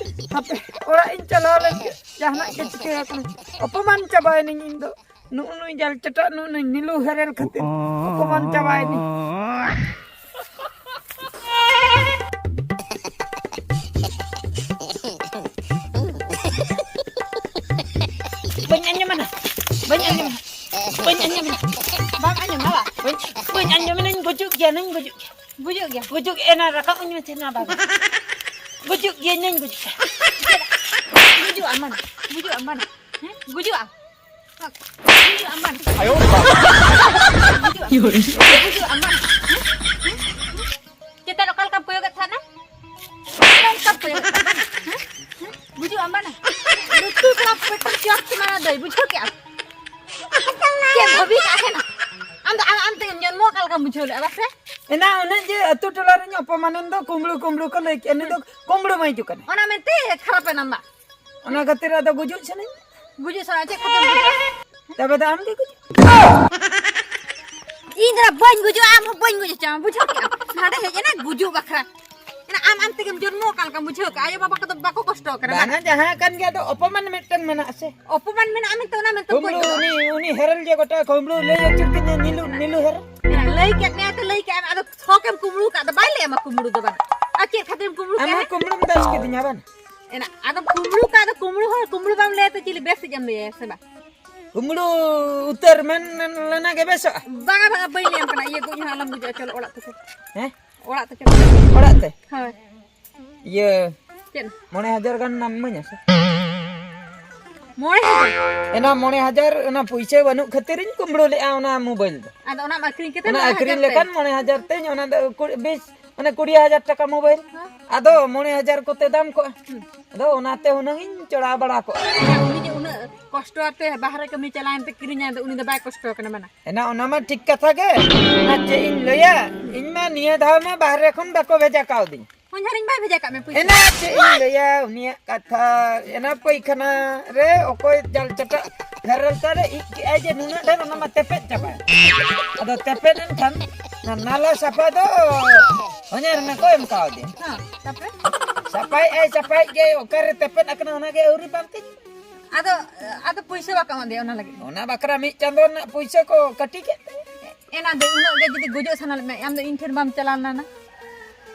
ᱦᱟᱯᱮ, ᱚᱲᱟᱜ ᱤᱧ ᱪᱟᱞᱟᱣ ᱞᱮᱱ ᱜᱮ, ᱡᱟᱦᱟᱱᱟᱜ ᱜᱮ ᱪᱤᱠᱟᱹᱭᱟ ᱠᱟᱱᱟ᱾ ᱚᱯᱚᱢᱟᱱ ᱪᱟᱵᱟᱭᱮᱱᱟᱹᱧ ᱤᱧ ᱫᱚ᱾ ᱱᱩᱜᱼᱩ ᱱᱩᱭ ᱡᱟᱞ ᱪᱟᱴᱟᱜ, ᱱᱩᱜᱼᱩ ᱱᱩᱭ ᱱᱤᱞᱩ ᱦᱮᱨᱮᱞ ᱠᱷᱟᱹᱛᱤᱨ ᱚᱯᱚᱢᱟᱱ ᱪᱟᱵᱟᱭᱮᱱᱟᱹᱧ᱾ ᱵᱟᱹᱧ ᱟᱸᱡᱚᱢᱟ ᱱᱟ᱾ ᱵᱟᱹᱧ ᱟᱸᱡᱚᱢᱟ᱾ ᱵᱟᱹᱧ ᱟᱸᱡᱚᱢᱟ᱾ ᱵᱟᱢ ᱟᱸᱡᱚᱢᱟ ᱵᱟ? ᱵᱟᱹᱧ, ᱵᱟᱹᱧ ᱟᱸᱡᱚᱢᱟ ᱱᱟᱧ, ᱜᱩᱡᱩᱜ ᱜᱮᱭᱟ ᱱᱟᱧ, ᱜᱩᱡᱩᱜ ᱜᱮᱭᱟ᱾ ᱜᱩᱡᱩᱜ ᱜᱮᱭᱟ? ᱜᱩᱡᱩᱜ, ᱮᱱᱟ ᱨᱟᱠᱟᱵ ᱟᱹᱧ ᱢᱮ ᱛᱟᱦᱮᱱᱟ ᱵᱟᱵᱟ᱾ ᱜᱩᱡᱩᱜ ᱜᱮᱭᱟ ᱱᱟᱧ, ᱜᱩᱡᱩᱜ ᱜᱮᱭᱟ᱾ ᱜᱩᱡᱩᱜ ᱟᱢ ᱢᱟᱱᱟ᱾ ᱜᱩᱡᱩᱜ ᱟᱢ ᱢᱟᱱᱟ᱾ ᱦᱮᱸ? ᱜᱩᱡᱩᱜ ᱟᱢ᱾ ᱜᱩᱡᱩᱜ ᱟᱢ ᱢᱟᱱᱟ᱾ ᱜᱩᱡᱩᱜ ᱟᱢ᱾ ᱜᱩᱡᱩᱜ ᱟᱢ ᱢᱟᱱᱟ᱾ ᱦᱮᱸ? ᱦᱮᱸ? ᱪᱮᱛᱟᱱ ᱚᱠᱟ ᱞᱮᱠᱟᱢ ᱠᱚᱭᱚᱜᱮᱫ ᱛᱟᱦᱮᱱᱟ? ᱚᱠᱟ ᱞᱮᱠᱟᱢ ᱠᱚᱭᱚᱜᱮᱫ ᱛᱟᱦᱮᱱᱟ? ᱦᱮᱸ? ᱦᱮᱸ? ᱜᱩᱡᱩᱜ ᱟᱢ ᱢᱟᱱᱟ᱾ ᱞᱩᱛᱩᱨ ᱠᱚᱲᱟ ᱯᱮᱴᱮᱨ ᱪᱚᱠ ᱛᱮ ᱢᱟᱱᱟ ᱫᱟᱹᱭ, ᱵᱩᱡᱷᱟᱹᱣ ᱠᱮᱜᱼᱟᱢ? ᱪᱮᱫ ᱵᱷᱟᱹᱵᱤ ᱠᱟᱜ ᱛᱟᱦᱮᱱᱟ? ᱟᱢ ᱫᱚ ᱟᱢ, ᱟᱢ ᱛᱮᱜᱮᱢ ᱡᱚᱱᱢᱚ ᱚᱠᱟ ᱞᱮᱠᱟᱢ ᱵᱩᱡᱷᱟᱹᱣ ᱞᱮᱜᱼᱟ, ᱵᱟᱥᱮ? ᱮᱱᱟ ᱩᱱᱟᱹᱜ ᱡᱮ ᱟᱹᱛᱩ ᱴᱚᱞᱟ ᱨᱮᱧ ᱚᱯᱚᱢᱟᱱᱮᱱ ᱫᱚ, ᱠᱩᱢᱵᱽᱲᱩ ᱠᱩᱢᱵᱽᱲᱩ ᱠᱚ ᱞᱟᱹᱭ ᱠᱮᱜᱼᱟ, ᱱᱩᱭ ᱫᱚ ᱠᱩᱢᱵᱽᱲᱩ ᱢᱟᱹᱭ ᱦᱤᱡᱩᱜ ᱠᱟᱱᱟ᱾ ᱚᱱᱟ ᱢᱮᱱᱛᱮ ᱠᱷᱟᱨᱟᱯ ᱮᱱᱟᱢ ᱵᱟ? ᱚᱱᱟ ᱠᱷᱟᱹᱛᱤᱨ ᱟᱫᱚ ᱜᱩᱡᱩᱜ ᱥᱟᱱᱟᱧ᱾ ᱜᱩᱡᱩᱜ ᱥᱟᱱᱟ, ᱪᱮᱫ ᱠᱷᱟᱹᱛᱤᱨ ᱜᱩᱡᱩᱜ? ᱛᱚᱵᱮ ᱫᱚ ᱟᱢ ᱜᱮ ᱜᱩᱡᱩᱜ᱾ ᱤᱧ ᱫᱚ ᱵᱟᱹᱧ ᱜᱩᱡᱩᱜᱼᱟ, ᱟᱢ ᱦᱚᱸ ᱵᱟᱹᱧ ᱜᱩᱡ ᱦᱚᱪᱚᱣᱟᱢᱟ, ᱵᱩᱡᱷᱟᱹᱣ ᱠᱮᱜᱼᱟᱢ? ᱱᱚᱰᱮ ᱦᱮᱡ ᱮᱱᱟ ᱜᱩᱡᱩᱜ ᱵᱟᱠᱷᱨᱟ᱾ ᱮᱱᱟ ᱟᱢ, ᱟᱢ ᱛᱮᱜᱮᱢ ᱡᱚᱱᱢᱚ ᱟᱠᱟᱱ ᱞᱮᱠᱟᱢ ᱵᱩᱡᱷᱟᱹᱣ ᱠᱮᱜᱼᱟ, ᱟᱭᱳ ᱵᱟᱵᱟ ᱠᱚᱫᱚ ᱵᱟᱠᱚ ᱠᱚᱥᱴᱚ ᱟᱠᱟᱱᱟ, ᱵᱟᱝᱟ, ᱵᱟᱝᱟ᱾ ᱡᱟᱦᱟᱸ ᱠᱟᱱ ᱜᱮ, ᱟᱫᱚ ᱚᱯᱚᱢᱟᱱ ᱢᱤᱫᱴᱮᱱ ᱢᱮᱱᱟᱜᱼᱟ ᱥᱮ᱾ ᱚᱯᱚᱢᱟᱱ ᱢᱮᱱᱟᱜᱼᱟ ᱢᱮᱱᱛᱮ ᱚᱱᱟ ᱢᱮᱱᱛᱮ ᱠᱩᱢᱵᱽᱲᱩ, ᱜᱩᱡᱩᱜᱼᱟ? ᱩᱱᱤ, ᱩᱱᱤ ᱦᱮᱨᱮᱞ ᱡᱮ ᱜᱚᱴᱟ ᱠᱩᱢᱵᱽᱲᱩ ᱞᱟᱹᱭ ᱟᱹᱪᱩᱨ ᱠᱤᱧᱟ, ᱱᱤᱞᱩ, ᱱᱤᱞᱩ ᱦᱮᱨᱮᱞ᱾ ᱮᱱᱟ ᱞᱟᱹᱭ ᱠᱮᱫ ᱢᱮᱭᱟ ᱛᱚ, ᱞᱟᱹᱭ ᱠᱮᱫ ᱟᱢ, ᱟᱫᱚ ᱥᱚᱠᱮᱢ ᱠᱩᱢᱵᱽᱲᱩ ᱠᱟᱜ ᱫᱚ, ᱵᱟᱭ ᱞᱟᱹᱭ ᱟᱢᱟ ᱠᱩᱢᱵᱽᱲᱩ ᱫᱚ ᱵᱟᱝ᱾ ᱟᱨ ᱪᱮᱫ ᱠᱷᱟᱹᱛᱤᱨᱮᱢ ᱠᱩᱢᱵᱽᱲᱩ ᱟᱢ ᱠᱮᱜᱼᱟ? ᱦᱚᱸ ᱠᱩᱢᱵᱽᱲᱩᱢ ᱫᱟᱥ ᱠᱤᱫᱤᱧᱟ ᱵᱟᱝ? ᱮᱱᱟ, ᱟᱫᱚᱢ ᱠᱩᱢᱵᱽᱲᱩ ᱠᱟᱜ ᱫᱚ, ᱠᱩᱢᱵᱽᱲᱩ ᱦᱚᱸ ᱠᱩᱢᱵᱽᱲᱩ ᱵᱟᱢ ᱞᱟᱹᱭᱟ ᱛᱚ ᱪᱤᱞᱤ ᱵᱮᱥ ᱮᱢ ᱞᱟᱹᱭᱟ ᱥᱮ ᱵᱟᱝ? ᱠᱩᱢᱵᱽᱲᱩ ᱩᱛᱟᱹᱨ ᱢᱮᱱ ᱞᱮᱱᱟ ᱜᱮ ᱵᱮᱥᱚᱜᱼᱟ᱾ ᱵᱟᱝᱟ, ᱵᱟᱝᱟ, ᱵᱟᱹᱧ ᱞᱟᱹᱭᱟᱢ ᱠᱟᱱᱟ, ᱤᱭᱟᱹ ᱜᱚᱡ ᱦᱚᱸ ᱟᱞᱚᱢ ᱜᱚᱡᱚᱜᱼᱟ, ᱪᱚᱞᱚ ᱚᱲᱟᱜ ᱛᱮ ᱪᱚᱞᱚ᱾ ᱦᱮᱸ? ᱚᱲᱟᱜ ᱛᱮ ᱪᱚᱞᱚ᱾ ᱚᱲᱟᱜ ᱛᱮ? ᱦᱳᱭ᱾ ᱤᱭᱟᱹ, ᱪᱮᱫ? ᱢᱚᱬᱮ ᱦᱟᱡᱟᱨ ᱜᱟᱱ ᱮᱢ ᱤᱢᱟᱹᱧᱟ ᱥᱮ? ᱢᱚᱬᱮ ᱦᱟᱡᱟᱨ? ᱮᱱᱟ ᱢᱚᱬᱮ ᱦᱟᱡᱟᱨ, ᱚᱱᱟ ᱯᱩᱭᱥᱟᱹ ᱵᱟᱹᱱᱩᱜ ᱠᱷᱟᱹᱛᱤᱨᱤᱧ ᱠᱩᱢᱵᱽᱲᱩ ᱞᱮᱫᱼᱟ ᱚᱱᱟ ᱢᱳᱵᱟᱭᱤᱞ ᱫᱚ᱾ ᱟᱫᱚ ᱚᱱᱟᱢ ᱟᱹᱠᱷᱨᱤᱧ ᱠᱟᱛᱮ ᱚᱱᱟ ᱢᱚᱬᱮ ᱦᱟᱡᱟᱨ ᱟᱹᱠᱷᱨᱤᱧ ᱛᱮ? ᱞᱮᱠᱷᱟᱱ ᱢᱚᱬᱮ ᱦᱟᱡᱟᱨ ᱛᱮᱧ, ᱚᱱᱟ ᱫᱚ ᱠᱩᱲᱤ, ᱵᱤᱥ, ᱢᱟᱱᱮ ᱠᱩᱲᱤ ᱦᱟᱡᱟᱨ ᱴᱟᱠᱟ ᱢᱳᱵᱟᱭᱤᱞ᱾ ᱦᱮᱸ᱾ ᱟᱫᱚ ᱢᱚᱬᱮ ᱦᱟᱡᱟᱨ ᱠᱚᱛᱮ ᱫᱟᱢ ᱠᱚᱜᱼᱟ᱾ ᱦᱩᱸ᱾ ᱟᱫᱚ ᱚᱱᱟᱛᱮ ᱦᱩᱱᱟᱹᱝ ᱤᱧ ᱪᱚᱲᱟᱣ ᱵᱟᱲᱟ ᱠᱚᱜᱼᱟ᱾ ᱩᱱᱤ ᱡᱮ ᱩᱱᱟᱹᱜ ᱠᱚᱥᱴᱚ ᱟᱛᱮ ᱵᱟᱦᱨᱮ ᱠᱟᱹᱢᱤ ᱪᱟᱞᱟᱣᱮᱱ ᱛᱮ ᱠᱤᱨᱤᱧᱟᱭ, ᱟᱫᱚ ᱩᱱᱤ ᱫᱚ ᱵᱟᱭ ᱠᱚᱥᱴᱚ ᱠᱟᱱᱟ ᱢᱟᱱᱟ᱾ ᱮᱱᱟ ᱚᱱᱟ ᱢᱟ ᱴᱷᱤᱠ ᱠᱟᱛᱷᱟ ᱜᱮ᱾ ᱟᱨ ᱪᱮᱫ ᱤᱧ ᱞᱟᱹᱭᱟ, ᱤᱧ ᱢᱟ ᱱᱤᱭᱟᱹ ᱫᱷᱟᱣ ᱢᱟ ᱵᱟᱦᱨᱮ ᱠᱷᱚᱱ ᱵᱟᱠᱚ ᱵᱷᱮᱡᱟ ᱠᱟᱣᱫᱤᱧ᱾ ᱦᱚᱧᱦᱟᱨᱤᱧ ᱵᱟᱭ ᱵᱷᱮᱡᱟ ᱠᱟᱜ ᱢᱮ ᱯᱩᱭᱥᱟᱹ? ᱮᱱᱟ ᱪᱮᱫ ᱤᱧ ᱞᱟᱹᱭᱟ, ᱩᱱᱤᱭᱟᱜ ᱠᱟᱛᱷᱟ, ᱮᱱᱟ ᱯᱟᱹᱭᱠᱷᱟᱱᱟ ᱨᱮ ᱚᱠᱚᱭ ᱡᱟᱞ ᱪᱟᱴᱟᱜ ᱯᱷᱮᱨᱮᱞ ᱛᱟᱨᱮ ᱤᱡ ᱠᱮᱜᱼᱟᱭ ᱡᱮ ᱱᱩᱱᱟᱹᱜ ᱰᱷᱮᱨ, ᱚᱱᱟ ᱢᱟ ᱛᱮᱯᱮᱫ ᱪᱟᱵᱟᱭ᱾ ᱟᱫᱚ ᱛᱮᱯᱮᱫ ᱮᱱᱠᱷᱟᱱ ᱚᱱᱟ ᱱᱟᱞᱟ ᱥᱟᱯᱷᱟ ᱫᱚ ᱦᱚᱧᱦᱟᱨ ᱮᱱᱟ ᱠᱚ ᱮᱢ ᱠᱟᱣᱫᱮᱭᱟ᱾ ᱦᱮᱸ, ᱛᱟᱯᱚᱨᱮ? ᱥᱟᱯᱷᱟᱭᱮᱫ ᱟᱭ, ᱥᱟᱯᱷᱟᱭᱮᱫ ᱜᱮ, ᱚᱠᱟᱨᱮ ᱛᱮᱯᱮᱫ ᱟᱠᱟᱱᱟ ᱚᱱᱟᱜᱮ ᱟᱹᱣᱨᱤ ᱵᱟᱝ ᱛᱤᱧ᱾ ᱟᱫᱚ, ᱟᱫᱚ ᱯᱩᱭᱥᱟᱹ ᱵᱟᱠᱚ ᱮᱢᱟ ᱫᱮᱭᱟ ᱚᱱᱟ ᱞᱟᱹᱜᱤᱫ? ᱚᱱᱟ ᱵᱟᱠᱷᱨᱟ ᱢᱤᱫ ᱪᱟᱸᱫᱚ ᱨᱮᱱᱟᱜ ᱯᱩᱭᱥᱟᱹ ᱠᱚ ᱠᱟᱹᱴᱤ ᱠᱮᱫ ᱛᱟᱭᱟ᱾ ᱮᱱᱟ ᱫᱚ ᱩᱱᱟᱹᱜ ᱜᱮ ᱡᱩᱫᱤ ᱜᱩᱡᱩᱜ ᱥᱟᱱᱟ ᱞᱮᱫ ᱢᱮ, ᱟᱢ ᱫᱚ ᱤᱧ ᱴᱷᱮᱱ ᱵᱟᱢ ᱪᱟᱞᱟᱣ ᱞᱮᱱᱟ?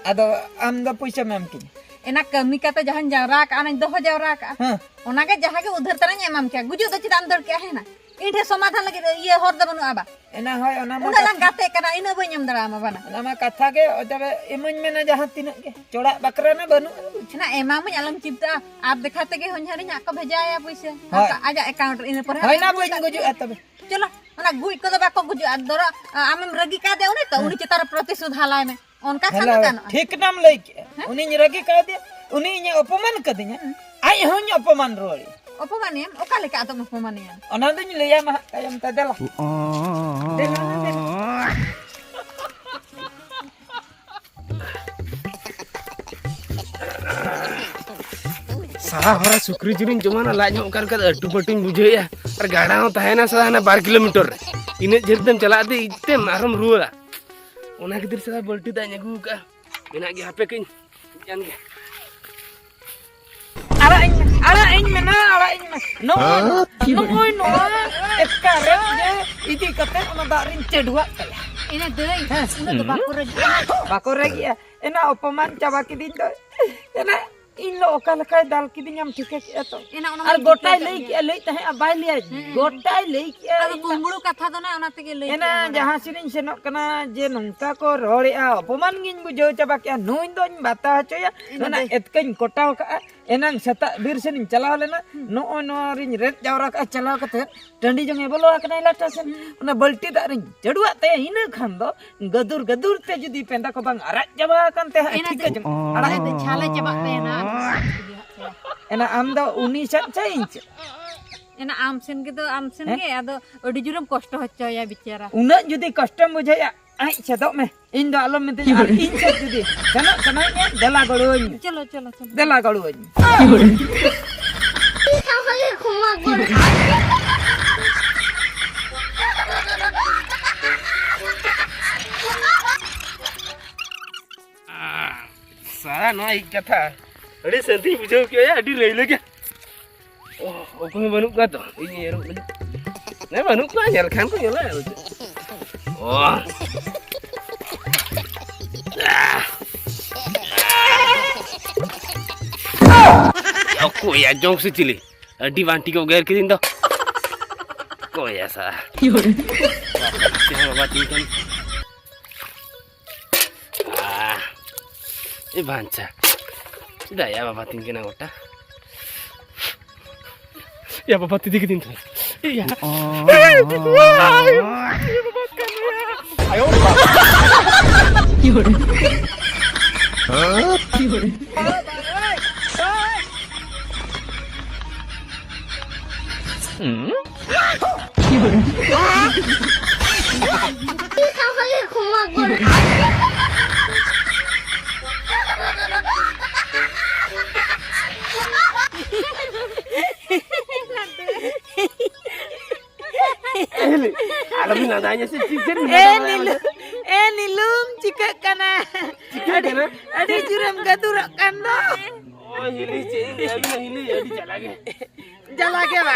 ᱟᱫᱚ ᱟᱢ ᱫᱚ ᱯᱩᱭᱥᱟᱹᱢ ᱮᱢ ᱠᱤᱧᱟ? ᱮᱱᱟ ᱠᱟᱹᱢᱤ ᱠᱟᱛᱮ ᱡᱟᱦᱟᱸᱧ ᱡᱟᱣᱨᱟ ᱟᱠᱟᱜᱼᱟ, ᱚᱱᱟᱧ ᱫᱚᱦᱚ ᱡᱟᱣᱨᱟ ᱟᱠᱟᱜᱼᱟ᱾ ᱦᱮᱸ᱾ ᱚᱱᱟᱜᱮ ᱡᱟᱦᱟᱸ ᱜᱮ ᱩᱫᱷᱟᱹᱨ ᱛᱟᱨᱟᱧ ᱮᱢᱟᱢ ᱠᱮᱭᱟ, ᱜᱩᱡᱩᱜ ᱫᱚ ᱪᱮᱫᱟᱜ ᱮᱢ ᱫᱟᱹᱲ ᱠᱮᱜᱼᱟ? ᱦᱮᱸ ᱱᱟ, ᱤᱧ ᱴᱷᱮᱱ ᱥᱚᱢᱟᱫᱷᱟᱱ ᱞᱟᱹᱜᱤᱫ ᱤᱭᱟᱹ ᱦᱚᱨ ᱫᱚ ᱵᱟᱹᱱᱩᱜᱼᱟ ᱵᱟ? ᱮᱱᱟ ᱦᱳᱭ, ᱚᱱᱟ ᱢᱟ ᱩᱱᱟᱹᱜ ᱞᱟᱝ ᱠᱟᱛᱷᱟ, ᱜᱟᱛᱮ ᱠᱟᱱᱟ, ᱤᱱᱟᱹᱜ ᱵᱟᱹᱧ ᱮᱢ ᱫᱟᱲᱮᱭᱟᱢᱟ ᱵᱟᱱᱟ᱾ ᱚᱱᱟ ᱢᱟ ᱠᱟᱛᱷᱟ ᱜᱮ, ᱛᱚᱵᱮ ᱤᱢᱟᱹᱧ ᱢᱮ ᱱᱟ ᱡᱟᱦᱟᱸ ᱛᱤᱱᱟᱹᱜ ᱜᱮ, ᱪᱚᱲᱟᱜ ᱵᱟᱠᱷᱨᱟ ᱱᱟ ᱵᱟᱹᱱᱩᱜᱼᱟ᱾ ᱮᱱᱟ ᱮᱢᱟᱢᱟᱹᱧ, ᱟᱞᱚᱢ ᱪᱤᱱᱛᱟᱹᱜᱼᱟ, ᱟᱨ ᱫᱮᱠᱷᱟ ᱛᱮᱜᱮ ᱦᱚᱧᱦᱟᱨᱤᱧ ᱟᱡ ᱠᱚ ᱵᱷᱮᱡᱟᱭᱟ ᱯᱩᱭᱥᱟᱹ᱾ ᱦᱳᱭ᱾ ᱟᱡᱟᱜ account ᱨᱮ, ᱤᱱᱟᱹ ᱯᱚᱨᱮ ᱦᱳᱭ ᱦᱟᱸᱜ ᱱᱟ, ᱵᱟᱹᱧ ᱜᱩᱡᱩᱜᱼᱟ ᱛᱚᱵᱮ᱾ ᱪᱚᱞᱚ, ᱚᱱᱟ ᱜᱩᱡ ᱠᱚᱫᱚ ᱵᱟᱠᱚ ᱜᱩᱡᱩᱜᱼᱟ, ᱫᱚᱨᱚ-, ᱟᱢᱮᱢ ᱨᱟᱹᱜᱤ ᱠᱟᱫᱮᱭᱟ ᱩᱱᱤ ᱛᱚ, ᱦᱮᱸ᱾ ᱩᱱᱤ ᱪᱮᱛᱟᱱ ᱨᱮ ᱯᱨᱚᱛᱤᱥᱳᱫᱷ ᱦᱟᱞᱟᱭ ᱢᱮ, ᱚᱱᱠᱟ ᱠᱷᱟᱱ ᱫᱚ ᱦᱮᱞᱳ, ᱜᱟᱱᱚᱜᱼᱟ᱾ ᱴᱷᱤᱠ ᱱᱟᱢ ᱞᱟᱹᱭ ᱠᱮᱜᱼᱟ᱾ ᱦᱮᱸ? ᱩᱱᱤᱧ ᱨᱟᱹᱜᱤ ᱠᱟᱣᱫᱮᱭᱟ, ᱩᱱᱤ ᱤᱧᱮ ᱚᱯᱚᱢᱟᱱ ᱠᱟᱹᱫᱤᱧᱟ, ᱦᱮᱸ᱾ ᱟᱡ ᱦᱚᱸᱧ ᱚᱯᱚᱢᱟᱱ ᱨᱩᱣᱟᱹᱲᱮᱭᱟ᱾ ᱚᱯᱚᱢᱟᱱᱮᱭᱟᱢ? ᱚᱠᱟ ᱞᱮᱠᱟ ᱟᱫᱚᱢ ᱚᱯᱚᱢᱟᱱᱮᱭᱟ? ᱚᱱᱟ ᱫᱚᱧ ᱞᱟᱹᱭᱟᱢᱟ ᱦᱟᱸᱜ ᱛᱟᱭᱚᱢ ᱛᱮ, ᱫᱮᱞᱟ᱾ ᱫᱮᱞᱟ, ᱫᱮᱞᱟ᱾ ᱥᱟᱦᱟ ᱦᱚᱨᱟ ᱥᱩᱠᱨᱤ ᱡᱤᱞᱤᱧ ᱡᱚᱢᱟ ᱱᱟ, ᱞᱟᱡ ᱦᱚᱸ ᱚᱠᱟ ᱞᱮᱠᱟ ᱟᱹᱴᱩ ᱯᱟᱹᱴᱩᱧ ᱵᱩᱡᱷᱟᱹᱣᱮᱫᱼᱟ᱾ ᱟᱨ ᱜᱟᱰᱟ ᱦᱚᱸ ᱛᱟᱦᱮᱱᱟ ᱥᱟᱞᱟ ᱦᱟᱱᱟ ᱵᱟᱨ ᱠᱤᱞᱳᱢᱤᱴᱟᱨ ᱨᱮ᱾ ᱤᱱᱟᱹᱜ ᱡᱷᱟᱹᱞ ᱛᱮᱢ ᱪᱟᱞᱟᱜ ᱛᱮ ᱤᱡ ᱛᱮᱢ ᱟᱨᱦᱚᱢ ᱨᱩᱣᱟᱹᱲᱟ᱾ ᱚᱱᱟ ᱠᱷᱟᱹᱛᱤᱨ ᱥᱟᱞᱟ ᱵᱟᱹᱞᱴᱤ ᱫᱟᱜ ᱤᱧ ᱟᱹᱜᱩ ᱟᱠᱟᱫᱼᱟ᱾ ᱢᱮᱱᱟᱜ ᱜᱮ, ᱦᱟᱯᱮ ᱠᱟᱹᱡ ᱤᱧ ᱜᱮ᱾ ᱟᱲᱟᱜ ᱤᱧ ᱢᱮ, ᱟᱲᱟᱜ ᱤᱧ ᱢᱮ ᱱᱟ, ᱟᱲᱟᱜ ᱤᱧ ᱢᱮ᱾ ᱱᱚᱜᱼᱚᱭ, ᱱᱚᱜᱼᱚᱭ ᱱᱚᱣᱟ ᱮᱥᱠᱟᱨᱮᱴ ᱜᱮ ᱤᱫᱤ ᱠᱟᱛᱮ ᱚᱱᱟ ᱫᱟᱜ ᱨᱤᱧ ᱪᱟᱹᱰᱩᱣᱟᱜ ᱠᱟᱭᱟ᱾ ᱮᱱᱮ ᱫᱟᱹᱭ, ᱦᱮᱸ᱾ ᱩᱱᱟᱹᱜ ᱫᱚ ᱵᱟᱠᱚ ᱨᱟᱹᱜᱤᱜᱼᱟ᱾ ᱵᱟᱠᱚ ᱨᱟᱹᱜᱤᱜᱼᱟ᱾ ᱮᱱᱟ ᱚᱯᱚᱢᱟᱱ ᱪᱟᱵᱟ ᱠᱤᱫᱤᱧ ᱫᱚ᱾ ᱮᱱᱟ ᱤᱧ ᱫᱚ ᱚᱠᱟ ᱞᱮᱠᱟᱭ ᱫᱟᱞ ᱠᱤᱫᱤᱧᱟᱢ ᱴᱷᱤᱠᱟᱹ ᱠᱮᱜᱼᱟ ᱛᱚ᱾ ᱮᱱᱟ ᱚᱱᱟ ᱟᱨ ᱢᱟᱧ ᱜᱚᱴᱟᱭ ᱴᱷᱤᱠᱟᱹ ᱞᱟᱹᱭ ᱠᱟᱜ ᱜᱮᱭᱟ᱾ ᱠᱮᱜᱼᱟ, ᱞᱟᱹᱭ ᱛᱟᱦᱮᱸᱜᱼᱟ, ᱵᱟᱭ ᱞᱟᱹᱭᱟ᱾ ᱦᱮᱸ᱾ ᱜᱚᱴᱟᱭ ᱞᱟᱹᱭ ᱠᱮᱜᱼᱟ, ᱟᱫᱚ ᱤᱧ ᱢᱟ ᱠᱩᱢᱵᱽᱲᱩ ᱠᱟᱛᱷᱟ ᱫᱚ ᱱᱟ ᱚᱱᱟ ᱛᱮᱜᱮ ᱞᱟᱹᱭ ᱮᱱᱟ ᱠᱮᱜᱼᱟ᱾ ᱡᱟᱦᱟᱸ ᱥᱮᱱᱤᱧ ᱥᱮᱱᱚᱜ ᱠᱟᱱᱟ ᱡᱮ ᱱᱚᱝᱠᱟ ᱠᱚ ᱨᱚᱲᱮᱜᱼᱟ, ᱚᱯᱚᱢᱟᱱ ᱜᱤᱧ ᱵᱩᱡᱷᱟᱹᱣ ᱪᱟᱵᱟ ᱠᱮᱜᱼᱟ᱾ ᱱᱩᱭ ᱫᱚᱧ ᱵᱟᱛᱟ ᱦᱚᱪᱚᱭᱟ, ᱤᱧ ᱚᱱᱟ ᱫᱚ ᱮᱛᱠᱟᱹᱧ ᱠᱚᱴᱟᱣ ᱠᱟᱜᱼᱟ᱾ ᱮᱱᱟᱝ ᱥᱮᱛᱟᱜ ᱵᱤᱨ ᱥᱮᱱᱤᱧ ᱪᱟᱞᱟᱣ ᱞᱮᱱᱟ, ᱱᱚᱜᱼᱚᱭ ᱱᱚᱣᱟ ᱨᱤᱧ ᱨᱮᱫ ᱡᱟᱣᱨᱟ ᱠᱟᱜᱼᱟ, ᱪᱟᱞᱟᱣ ᱠᱟᱛᱮ ᱴᱟᱺᱰᱤ ᱡᱚᱝ ᱮ ᱵᱚᱞᱚ ᱟᱠᱟᱱᱟᱭ ᱞᱟᱴᱟ ᱥᱮᱱ᱾ ᱚᱱᱟ ᱵᱟᱹᱞᱴᱤ ᱫᱟᱜ ᱨᱤᱧ ᱪᱟᱹᱰᱩᱣᱟᱜ ᱛᱟᱭᱟ, ᱤᱱᱟᱹ ᱠᱷᱟᱱ ᱫᱚ ᱜᱟᱹᱫᱩᱨ ᱜᱟᱹᱫᱩᱨ ᱛᱮ ᱡᱩᱫᱤ ᱯᱮᱸᱫᱟ ᱠᱚ ᱵᱟᱝ ᱟᱨᱟᱜ ᱪᱟᱵᱟ ᱟᱠᱟᱱ ᱛᱟᱭᱟ, ᱮᱱᱟ ᱴᱷᱤᱠ ᱫᱚ ᱟᱸᱡᱚᱢ ᱟᱲᱟᱜ ᱮᱱᱟ ᱫᱚ ᱪᱷᱟᱞᱟ ᱪᱟᱵᱟᱜ ᱛᱟᱭᱟ ᱱᱟ᱾ ᱮᱱᱟ ᱟᱢ ᱫᱚ ᱩᱱᱤ ᱥᱮᱫ ᱪᱮ ᱤᱧ ᱥᱮᱫ? ᱮᱱᱟ ᱟᱢ ᱥᱮᱱ ᱜᱮ ᱫᱚ ᱟᱢ ᱥᱮᱱ ᱦᱮᱸ? ᱜᱮ, ᱟᱫᱚ ᱟᱹᱰᱤ ᱡᱳᱨᱮᱢ ᱠᱚᱥᱴᱚ ᱦᱚᱪᱚᱭᱟ ᱵᱤᱪᱟᱹᱨᱟ᱾ ᱩᱱᱟᱹᱜ ᱡᱩᱫᱤ ᱠᱚᱥᱴᱚᱢ ᱵᱩᱡᱷᱟᱹᱣᱮᱫᱼᱟ, ᱟᱡ ᱪᱮᱫᱚᱜ ᱢᱮ, ᱤᱧ ᱫᱚ ᱟᱞᱚᱢ ᱢᱤᱛᱟᱹᱧᱟ᱾ ᱟᱨ ᱤᱧ ᱥᱮᱫ ᱡᱩᱫᱤ ᱥᱮᱱᱚᱜ ᱥᱟᱱᱟᱭᱮᱫ ᱢᱮᱭᱟ, ᱫᱮᱞᱟ ᱜᱚᱲᱚᱣᱟᱹᱧ ᱢᱮ, ᱪᱚᱞᱚ, ᱪᱚᱞᱚ, ᱪᱚᱞᱚ᱾ ᱫᱮᱞᱟ ᱜᱚᱲᱚᱣᱟᱹᱧ ᱢᱮ᱾ ᱥᱟᱨᱟ ᱱᱚᱣᱟ ᱤᱡ ᱠᱟᱛᱷᱟ ᱟᱹᱰᱤ ᱥᱟᱹᱱᱛᱤᱧ ᱵᱩᱡᱷᱟᱹᱣ ᱠᱮᱜᱼᱟ, ᱟᱹᱰᱤ ᱨᱟᱹᱭᱞᱟᱹ ᱜᱮ᱾ ᱚ, ᱚᱠᱚᱭ ᱦᱚᱸ ᱵᱟᱹᱱᱩᱜ ᱠᱚᱣᱟ ᱛᱚ, ᱤᱧ ᱮᱨᱚᱜ ᱞᱟᱹᱜᱤᱫ᱾ ᱦᱮᱸ, ᱵᱟᱹᱱᱩᱜ ᱠᱚᱣᱟ, ᱧᱮᱞ ᱠᱷᱟᱱ ᱠᱚ ᱧᱮᱞᱟ, ᱟᱫᱚ ᱪᱮᱫ᱾ ᱚ᱾ ᱚᱠᱚᱭᱟ ᱡᱚᱝ ᱥᱮ ᱪᱤᱞᱤ? ᱟᱹᱰᱤ ᱵᱟᱝ ᱴᱷᱤᱠ ᱠᱚ ᱜᱮᱨ ᱠᱤᱫᱤᱧ ᱫᱚ᱾ ᱚᱠᱚᱭᱟ ᱥᱟ? ᱪᱮᱫ ᱦᱚᱸ ᱵᱟᱵᱟ ᱛᱤᱧ ᱠᱟᱱ᱾ ᱟᱦ, ᱮ ᱵᱟᱧᱪᱟ᱾ ᱪᱮᱫᱟᱜ ᱭᱟ ᱵᱟᱵᱟ ᱛᱤᱧ ᱠᱟᱱᱟ ᱜᱚᱴᱟ? ᱭᱟ ᱵᱟᱵᱟ ᱛᱤᱫᱤ ᱠᱤᱫᱤᱧ ᱛᱚ᱾ ᱮ ᱭᱟ᱾ ᱟᱭᱳ ᱵᱟᱵᱟ᱾ ᱮ ᱦᱤᱞᱤ, ᱟᱞᱚᱵᱤᱱ ᱞᱟᱸᱫᱟᱭᱟ ᱥᱮ, ᱪᱮᱫ ᱪᱮᱫ ᱵᱤᱱ ᱮ ᱞᱟᱸᱫᱟᱭᱟ? ᱱᱤᱞᱩ, ᱮ ᱱᱤᱞᱩᱢ, ᱪᱤᱠᱟᱹᱜ ᱠᱟᱱᱟ? ᱪᱤᱠᱟᱹᱜ ᱟᱹᱰᱤ, ᱠᱟᱱᱟ? ᱟᱹᱰᱤ ᱡᱳᱨᱮᱢ ᱜᱟᱹᱫᱩᱨᱚᱜ ᱠᱟᱱ ᱫᱚ᱾ ᱚ, ᱦᱤᱞᱤ, ᱪᱮᱫ ᱤᱧ ᱞᱟᱹᱭ ᱟᱵᱤᱱᱟ, ᱦᱤᱞᱤ, ᱟᱹᱰᱤ ᱡᱟᱞᱟ ᱜᱮ᱾ ᱡᱟᱞᱟ ᱜᱮ ᱵᱟ?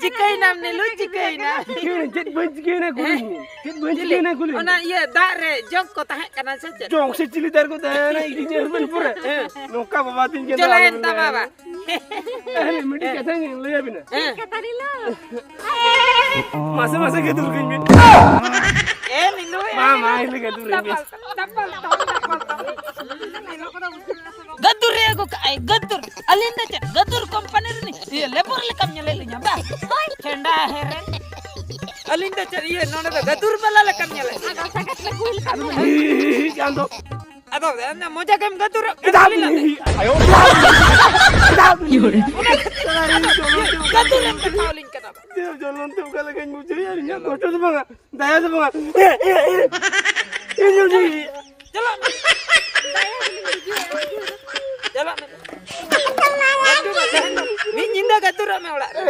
ᱪᱤᱠᱟᱹᱭᱮᱱᱟᱢ ᱱᱤᱞᱩ, ᱪᱤᱠᱟᱹᱭᱮᱱᱟ? ᱪᱤᱠᱟᱹᱭᱮᱱᱟ? ᱪᱮᱫ ᱵᱟᱹᱧ ᱪᱤᱠᱟᱹᱭᱮᱱᱟ, ᱠᱩᱞᱤ ᱢᱮ᱾ ᱪᱮᱫ ᱵᱟᱹᱧ ᱪᱤᱞᱤ? ᱪᱤᱠᱟᱹᱭᱮᱱᱟ, ᱠᱩᱞᱤ ᱢᱮ᱾ ᱚᱱᱟ ᱤᱭᱟᱹ ᱫᱟᱜ ᱨᱮ ᱡᱚᱜ ᱠᱚ ᱛᱟᱦᱮᱸ ᱠᱟᱱᱟ ᱥᱮ ᱪᱮᱫ? ᱡᱚᱜ ᱥᱮ ᱪᱤᱞᱤ ᱫᱟᱨᱮ ᱠᱚ ᱛᱟᱦᱮᱸ ᱠᱟᱱᱟ, ᱤᱧ ᱧᱮᱞ ᱵᱮᱱ ᱯᱩᱨᱟᱹ᱾ ᱦᱮᱸ᱾ ᱱᱚᱝᱠᱟ ᱵᱟᱵᱟ ᱛᱤᱧ ᱠᱟᱱᱟ, ᱪᱚᱞᱟᱭᱮᱱ ᱟᱞᱚᱵᱮᱱ ᱛᱟᱢᱟ ᱞᱟᱹᱭᱟ᱾ ᱵᱟ᱾ ᱟᱨ ᱢᱤᱫᱴᱤᱡ ᱠᱟᱛᱷᱟᱧ ᱞᱟᱹᱭ ᱟᱵᱤᱱᱟ᱾ ᱦᱮᱸ᱾ ᱠᱟᱛᱷᱟ ᱱᱤᱞᱩ᱾ ᱢᱟᱥᱮ ᱢᱟᱥᱮ ᱜᱮ ᱫᱩᱨ ᱠᱟᱹᱧ ᱵᱤᱱ᱾ ᱮ ᱱᱤᱞᱩ, ᱮ ᱢᱟ, ᱢᱟ, ᱱᱤᱞᱩ᱾ ᱦᱤᱞᱤ ᱜᱮ ᱫᱩᱨ ᱠᱟᱹᱧ ᱵᱤᱱ᱾ Double, double, double, double. ᱱᱤᱞᱩ ᱠᱚᱫᱚ ᱵᱩᱡᱷᱟᱹᱣ ᱮᱱᱟ ᱥᱮ ᱵᱟᱝ? ᱜᱟᱹᱫᱩᱨ ᱮ ᱟᱹᱜᱩ ᱠᱟᱜᱼᱟᱭ, ᱜᱟᱹᱫᱩᱨ᱾ ᱟᱹᱞᱤᱧ ᱫᱚ ᱪᱮᱫ ᱜᱟᱹᱫᱩᱨ ᱠᱚᱢᱯᱟᱱᱤ ᱨᱤᱱᱤᱡ ᱤᱭᱟᱹ ᱞᱮᱵᱚᱨ ᱞᱮᱠᱟᱢ ᱧᱮᱞᱮᱫ ᱞᱤᱧᱟ ᱵᱟ? ᱦᱳᱭ, ᱪᱷᱮᱸᱰᱟ ᱦᱮᱨᱮᱞ᱾ ᱟᱹᱞᱤᱧ ᱫᱚ ᱪᱮᱫ ᱤᱭᱟᱹ ᱱᱚᱰᱮ ᱫᱚ ᱜᱟᱹᱫᱩᱨ ᱵᱟᱞᱟ ᱞᱮᱠᱟᱢ ᱧᱮᱞᱮᱫ ᱞᱤᱧᱟ᱾ ᱟᱫᱚ ᱥᱟᱜᱟᱫ ᱞᱮ ᱦᱩᱭ ᱞᱮᱠᱷᱟᱱ ᱫᱚ᱾ ᱟᱫᱚ ᱚᱱᱟ ᱢᱚᱡᱟ ᱜᱮᱢ ᱜᱟᱹᱫᱩᱨᱚᱜ ᱠᱟᱱᱟ, ᱪᱮᱫᱟᱜ ᱟᱹᱞᱤᱧ ᱞᱟᱹᱜᱤᱫ? ᱟᱭᱳ᱾ ᱪᱮᱫᱟᱜ ᱵᱤᱱ ᱞᱟᱹᱭ? ᱚᱱᱟ ᱠᱷᱟᱹᱛᱤᱨ ᱪᱮᱫᱟᱜ ᱵᱤᱱ ᱞᱟᱹᱭ? ᱜᱟᱹᱫᱩᱨ ᱮᱢ ᱠᱟᱛᱷᱟ ᱟᱹᱞᱤᱧ ᱠᱟᱱᱟ᱾ ᱫᱮᱣ ᱡᱚᱞᱚᱱ ᱛᱮ ᱚᱠᱟ ᱞᱮᱠᱟᱧ ᱵᱩᱡᱷᱟᱹᱣᱮᱫᱼᱟ, ᱤᱧᱟᱹᱜ ᱠᱚᱥᱴᱚ ᱫᱚ ᱵᱟᱝᱟ, ᱫᱟᱭᱟ ᱫᱚ ᱵᱟᱝᱟ᱾ ᱤᱧ ᱫᱚ ᱪᱮᱫ? ᱪᱟᱞᱟᱜ ᱢᱮ᱾ ᱪᱟᱞᱟᱜ ᱢᱮ᱾ ᱢᱤᱫ ᱧᱤᱫᱟᱹ ᱜᱟᱹᱫᱩᱨᱚᱜ ᱢᱮ ᱚᱲᱟᱜ ᱨᱮ᱾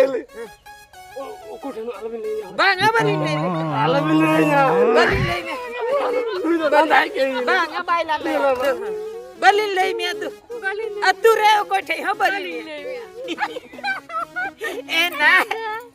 ᱚ-, ᱚᱠᱚᱭ ᱴᱷᱮᱱ ᱦᱚᱸ ᱟᱞᱚᱵᱤᱱ ᱞᱟᱹᱭᱟ᱾ ᱵᱟᱝᱟ, ᱵᱟᱹᱞᱤᱧ ᱞᱟᱹᱭᱟ᱾ ᱟᱞᱚᱵᱤᱱ ᱞᱟᱹᱭᱟ᱾ ᱵᱟᱹᱞᱤᱧ ᱞᱟᱹᱭ ᱢᱮᱭᱟ᱾ ᱱᱩᱭ ᱫᱚ ᱞᱟᱸᱫᱟᱭ ᱠᱟᱱᱟ᱾ ᱵᱟᱝᱟ, ᱵᱟᱭ ᱞᱟᱸᱫᱟᱭᱟ᱾ ᱵᱟᱹᱞᱤᱧ ᱞᱟᱹᱭ ᱢᱮᱭᱟ ᱛᱚ᱾ ᱵᱟᱹᱞᱤᱧ ᱞᱟᱹᱭ ᱟᱹᱛᱩ ᱨᱮ ᱚᱠᱚᱭ ᱴᱷᱮᱡ ᱦᱚᱸ ᱵᱟᱹᱞᱤᱧ ᱞᱟᱹᱭᱟ᱾ ᱞᱟᱹᱭ ᱢᱮᱭᱟ᱾ ᱮᱱᱟ,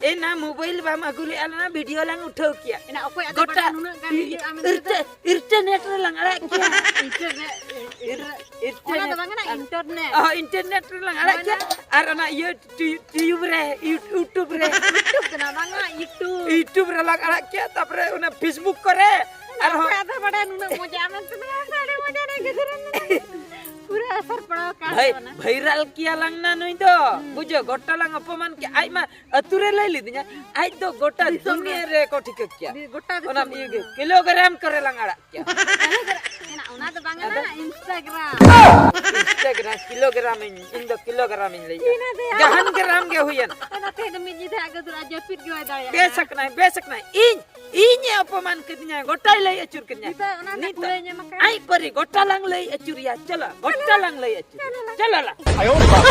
ᱮᱱᱟ ᱢᱳᱵᱟᱭᱤᱞ ᱵᱟᱢ ᱟᱹᱜᱩ ᱞᱮᱜᱼᱟ, ᱞᱮᱱᱟ ᱵᱷᱤᱰᱤᱭᱳ ᱞᱟᱝ ᱩᱴᱷᱟᱹᱣ ᱠᱮᱭᱟ᱾ ᱮᱱᱟ ᱚᱠᱚᱭ ᱟᱫᱚ ᱜᱚᱴᱟ ᱵᱟᱰᱟᱭ ᱱᱩᱱᱟᱹᱜ ᱜᱟᱱ ᱤᱭᱟᱹ ᱤᱭᱟᱹᱜᱼᱟ ᱢᱮᱱᱛᱮ ᱫᱚ? ᱤᱨᱴᱮ-, ᱤᱱᱴᱟᱨᱱᱮᱴ ᱨᱮ ᱞᱟᱝ ᱟᱲᱟᱜ ᱠᱮᱭᱟ᱾ Internet, internet. ᱚᱱᱟ ᱫᱚ ᱵᱟᱝ ᱠᱟᱱᱟ, ᱤᱱᱴᱟᱨᱱᱮᱴ᱾ ᱚ, ᱤᱱᱴᱟᱨᱱᱮᱴ ᱨᱮ ᱞᱟᱝ ᱟᱲᱟᱜ ᱠᱮᱭᱟ᱾ ᱟᱨ ᱚᱱᱟ ᱤᱭᱟᱹ ᱴᱤᱭᱩ-, ᱴᱤᱭᱩᱵᱽ ᱨᱮ, ᱤᱭᱩ-, ᱤᱭᱩᱴᱩᱵᱽ ᱨᱮ᱾ ᱤᱭᱩᱴᱩᱵᱽ ᱠᱟᱱᱟ, ᱵᱟᱝᱟ, ᱤᱭᱩᱴᱩᱵᱽ᱾ ᱤᱭᱩᱴᱩᱵᱽ ᱨᱮ ᱞᱟᱝ ᱟᱲᱟᱜ ᱠᱮᱭᱟ, ᱛᱟᱯᱚᱨᱮ ᱚᱱᱟ ᱯᱷᱮᱥᱵᱩᱠ ᱠᱚᱨᱮ᱾ ᱟᱨᱦᱚᱸ ᱚᱠᱚᱭ ᱟᱫᱚ ᱵᱟᱰᱟᱭᱟ ᱱᱩᱱᱟᱹᱜ ᱢᱚᱡᱟ ᱢᱮᱱᱛᱮ ᱫᱚ, ᱟᱹᱰᱤ ᱢᱚᱡᱟ ᱨᱮ ᱜᱤᱫᱽᱨᱟᱹ ᱢᱮᱱᱟᱜᱼᱟ᱾ ᱯᱩᱨᱟᱹ ᱟᱥᱟᱨ ᱯᱟᱲᱟᱣ ᱟᱠᱟᱱ ᱵᱷᱟᱭ-, ᱛᱟᱵᱚᱱᱟ᱾ ᱵᱷᱟᱭᱨᱟᱞ ᱠᱮᱭᱟ ᱞᱟᱝ ᱱᱟ ᱱᱩᱭ ᱫᱚ᱾ ᱦᱩᱸ᱾ ᱵᱩᱡᱷᱟᱹᱣ, ᱜᱚᱴᱟ ᱞᱟᱝ ᱚᱯᱚᱢᱟᱱ ᱠᱮᱭᱟ᱾ ᱟᱡ ᱢᱟ ᱟᱹᱛᱩ ᱨᱮ ᱞᱟᱹᱭ ᱞᱤᱫᱤᱧᱟ, ᱟᱡ ᱫᱚ ᱜᱚᱴᱟ ᱫᱤᱥᱚᱢ ᱫᱩᱱᱤᱭᱟᱹ ᱨᱮ᱾ ᱨᱮ ᱠᱚ ᱴᱷᱤᱠᱟᱹ ᱠᱮᱭᱟ᱾ ᱫᱤ-, ᱜᱚᱴᱟ ᱫᱤᱥᱚᱢ ᱚᱱᱟ ᱨᱮ᱾ ᱤᱭᱟᱹ ᱜᱮ, ᱠᱤᱞᱳᱜᱨᱟᱢ ᱠᱚᱨᱮ ᱞᱟᱝ ᱟᱲᱟᱜ ᱠᱮᱭᱟ᱾ ᱚᱱᱟ ᱫᱚ ᱵᱟᱝ ᱟᱫᱚ? ᱠᱟᱱᱟ, ᱤᱱᱥᱴᱟᱜᱨᱟᱢ᱾ ᱤᱱᱥᱴᱟᱜᱨᱟᱢ, ᱠᱤᱞᱳᱜᱨᱟᱢ ᱤᱧ, ᱤᱧ ᱫᱚ ᱠᱤᱞᱳᱜᱨᱟᱢ ᱤᱧ ᱞᱟᱹᱭᱟ᱾ ᱤᱱᱟᱹ ᱫᱚ ᱡᱟᱦᱟᱱ ᱜᱨᱟᱢ ᱜᱮ ᱦᱩᱭᱮᱱ᱾ ᱚᱱᱟᱛᱮ ᱫᱚ ᱢᱤᱫ ᱧᱤᱫᱟᱹ ᱟᱜ ᱜᱟᱹᱫᱩᱨ ᱟᱨ ᱡᱟᱹᱯᱤᱫ ᱜᱮ ᱵᱟᱭ ᱫᱟᱲᱮᱭᱟᱜ ᱵᱮᱥ ᱠᱟᱱᱟ᱾ ᱟᱠᱟᱱᱟᱭ, ᱵᱮᱥ ᱟᱠᱟᱱᱟᱭ᱾ ᱤᱧ, ᱤᱧ ᱮ ᱚᱯᱚᱢᱟᱱ ᱠᱤᱫᱤᱧᱟ, ᱜᱚᱴᱟᱭ ᱞᱟᱹᱭ ᱟᱹᱪᱩᱨ ᱠᱤᱫᱤᱧᱟ᱾ ᱱᱤᱛᱚᱜ ᱚᱱᱟ ᱨᱮᱱᱟᱜ ᱱᱤᱛᱚᱜ ᱠᱩᱲᱟᱹᱭ ᱧᱟᱢ ᱟᱠᱟᱫ᱾ ᱟᱡ ᱯᱟᱹᱨᱤ ᱜᱚᱴᱟ ᱞᱟᱝ ᱞᱟᱹᱭ ᱟᱹᱪᱩᱨᱮᱭᱟ᱾ ᱪᱚᱞᱚ, ᱜᱚᱴᱟ ᱞᱟᱝ ᱞᱟᱹᱭ ᱟᱹᱪᱩᱨ᱾ ᱪᱚᱞᱚ ᱞᱟᱝ᱾ ᱪᱚᱞᱚ ᱞᱟᱝ᱾ ᱟᱭᱳ ᱵᱟᱵᱟ᱾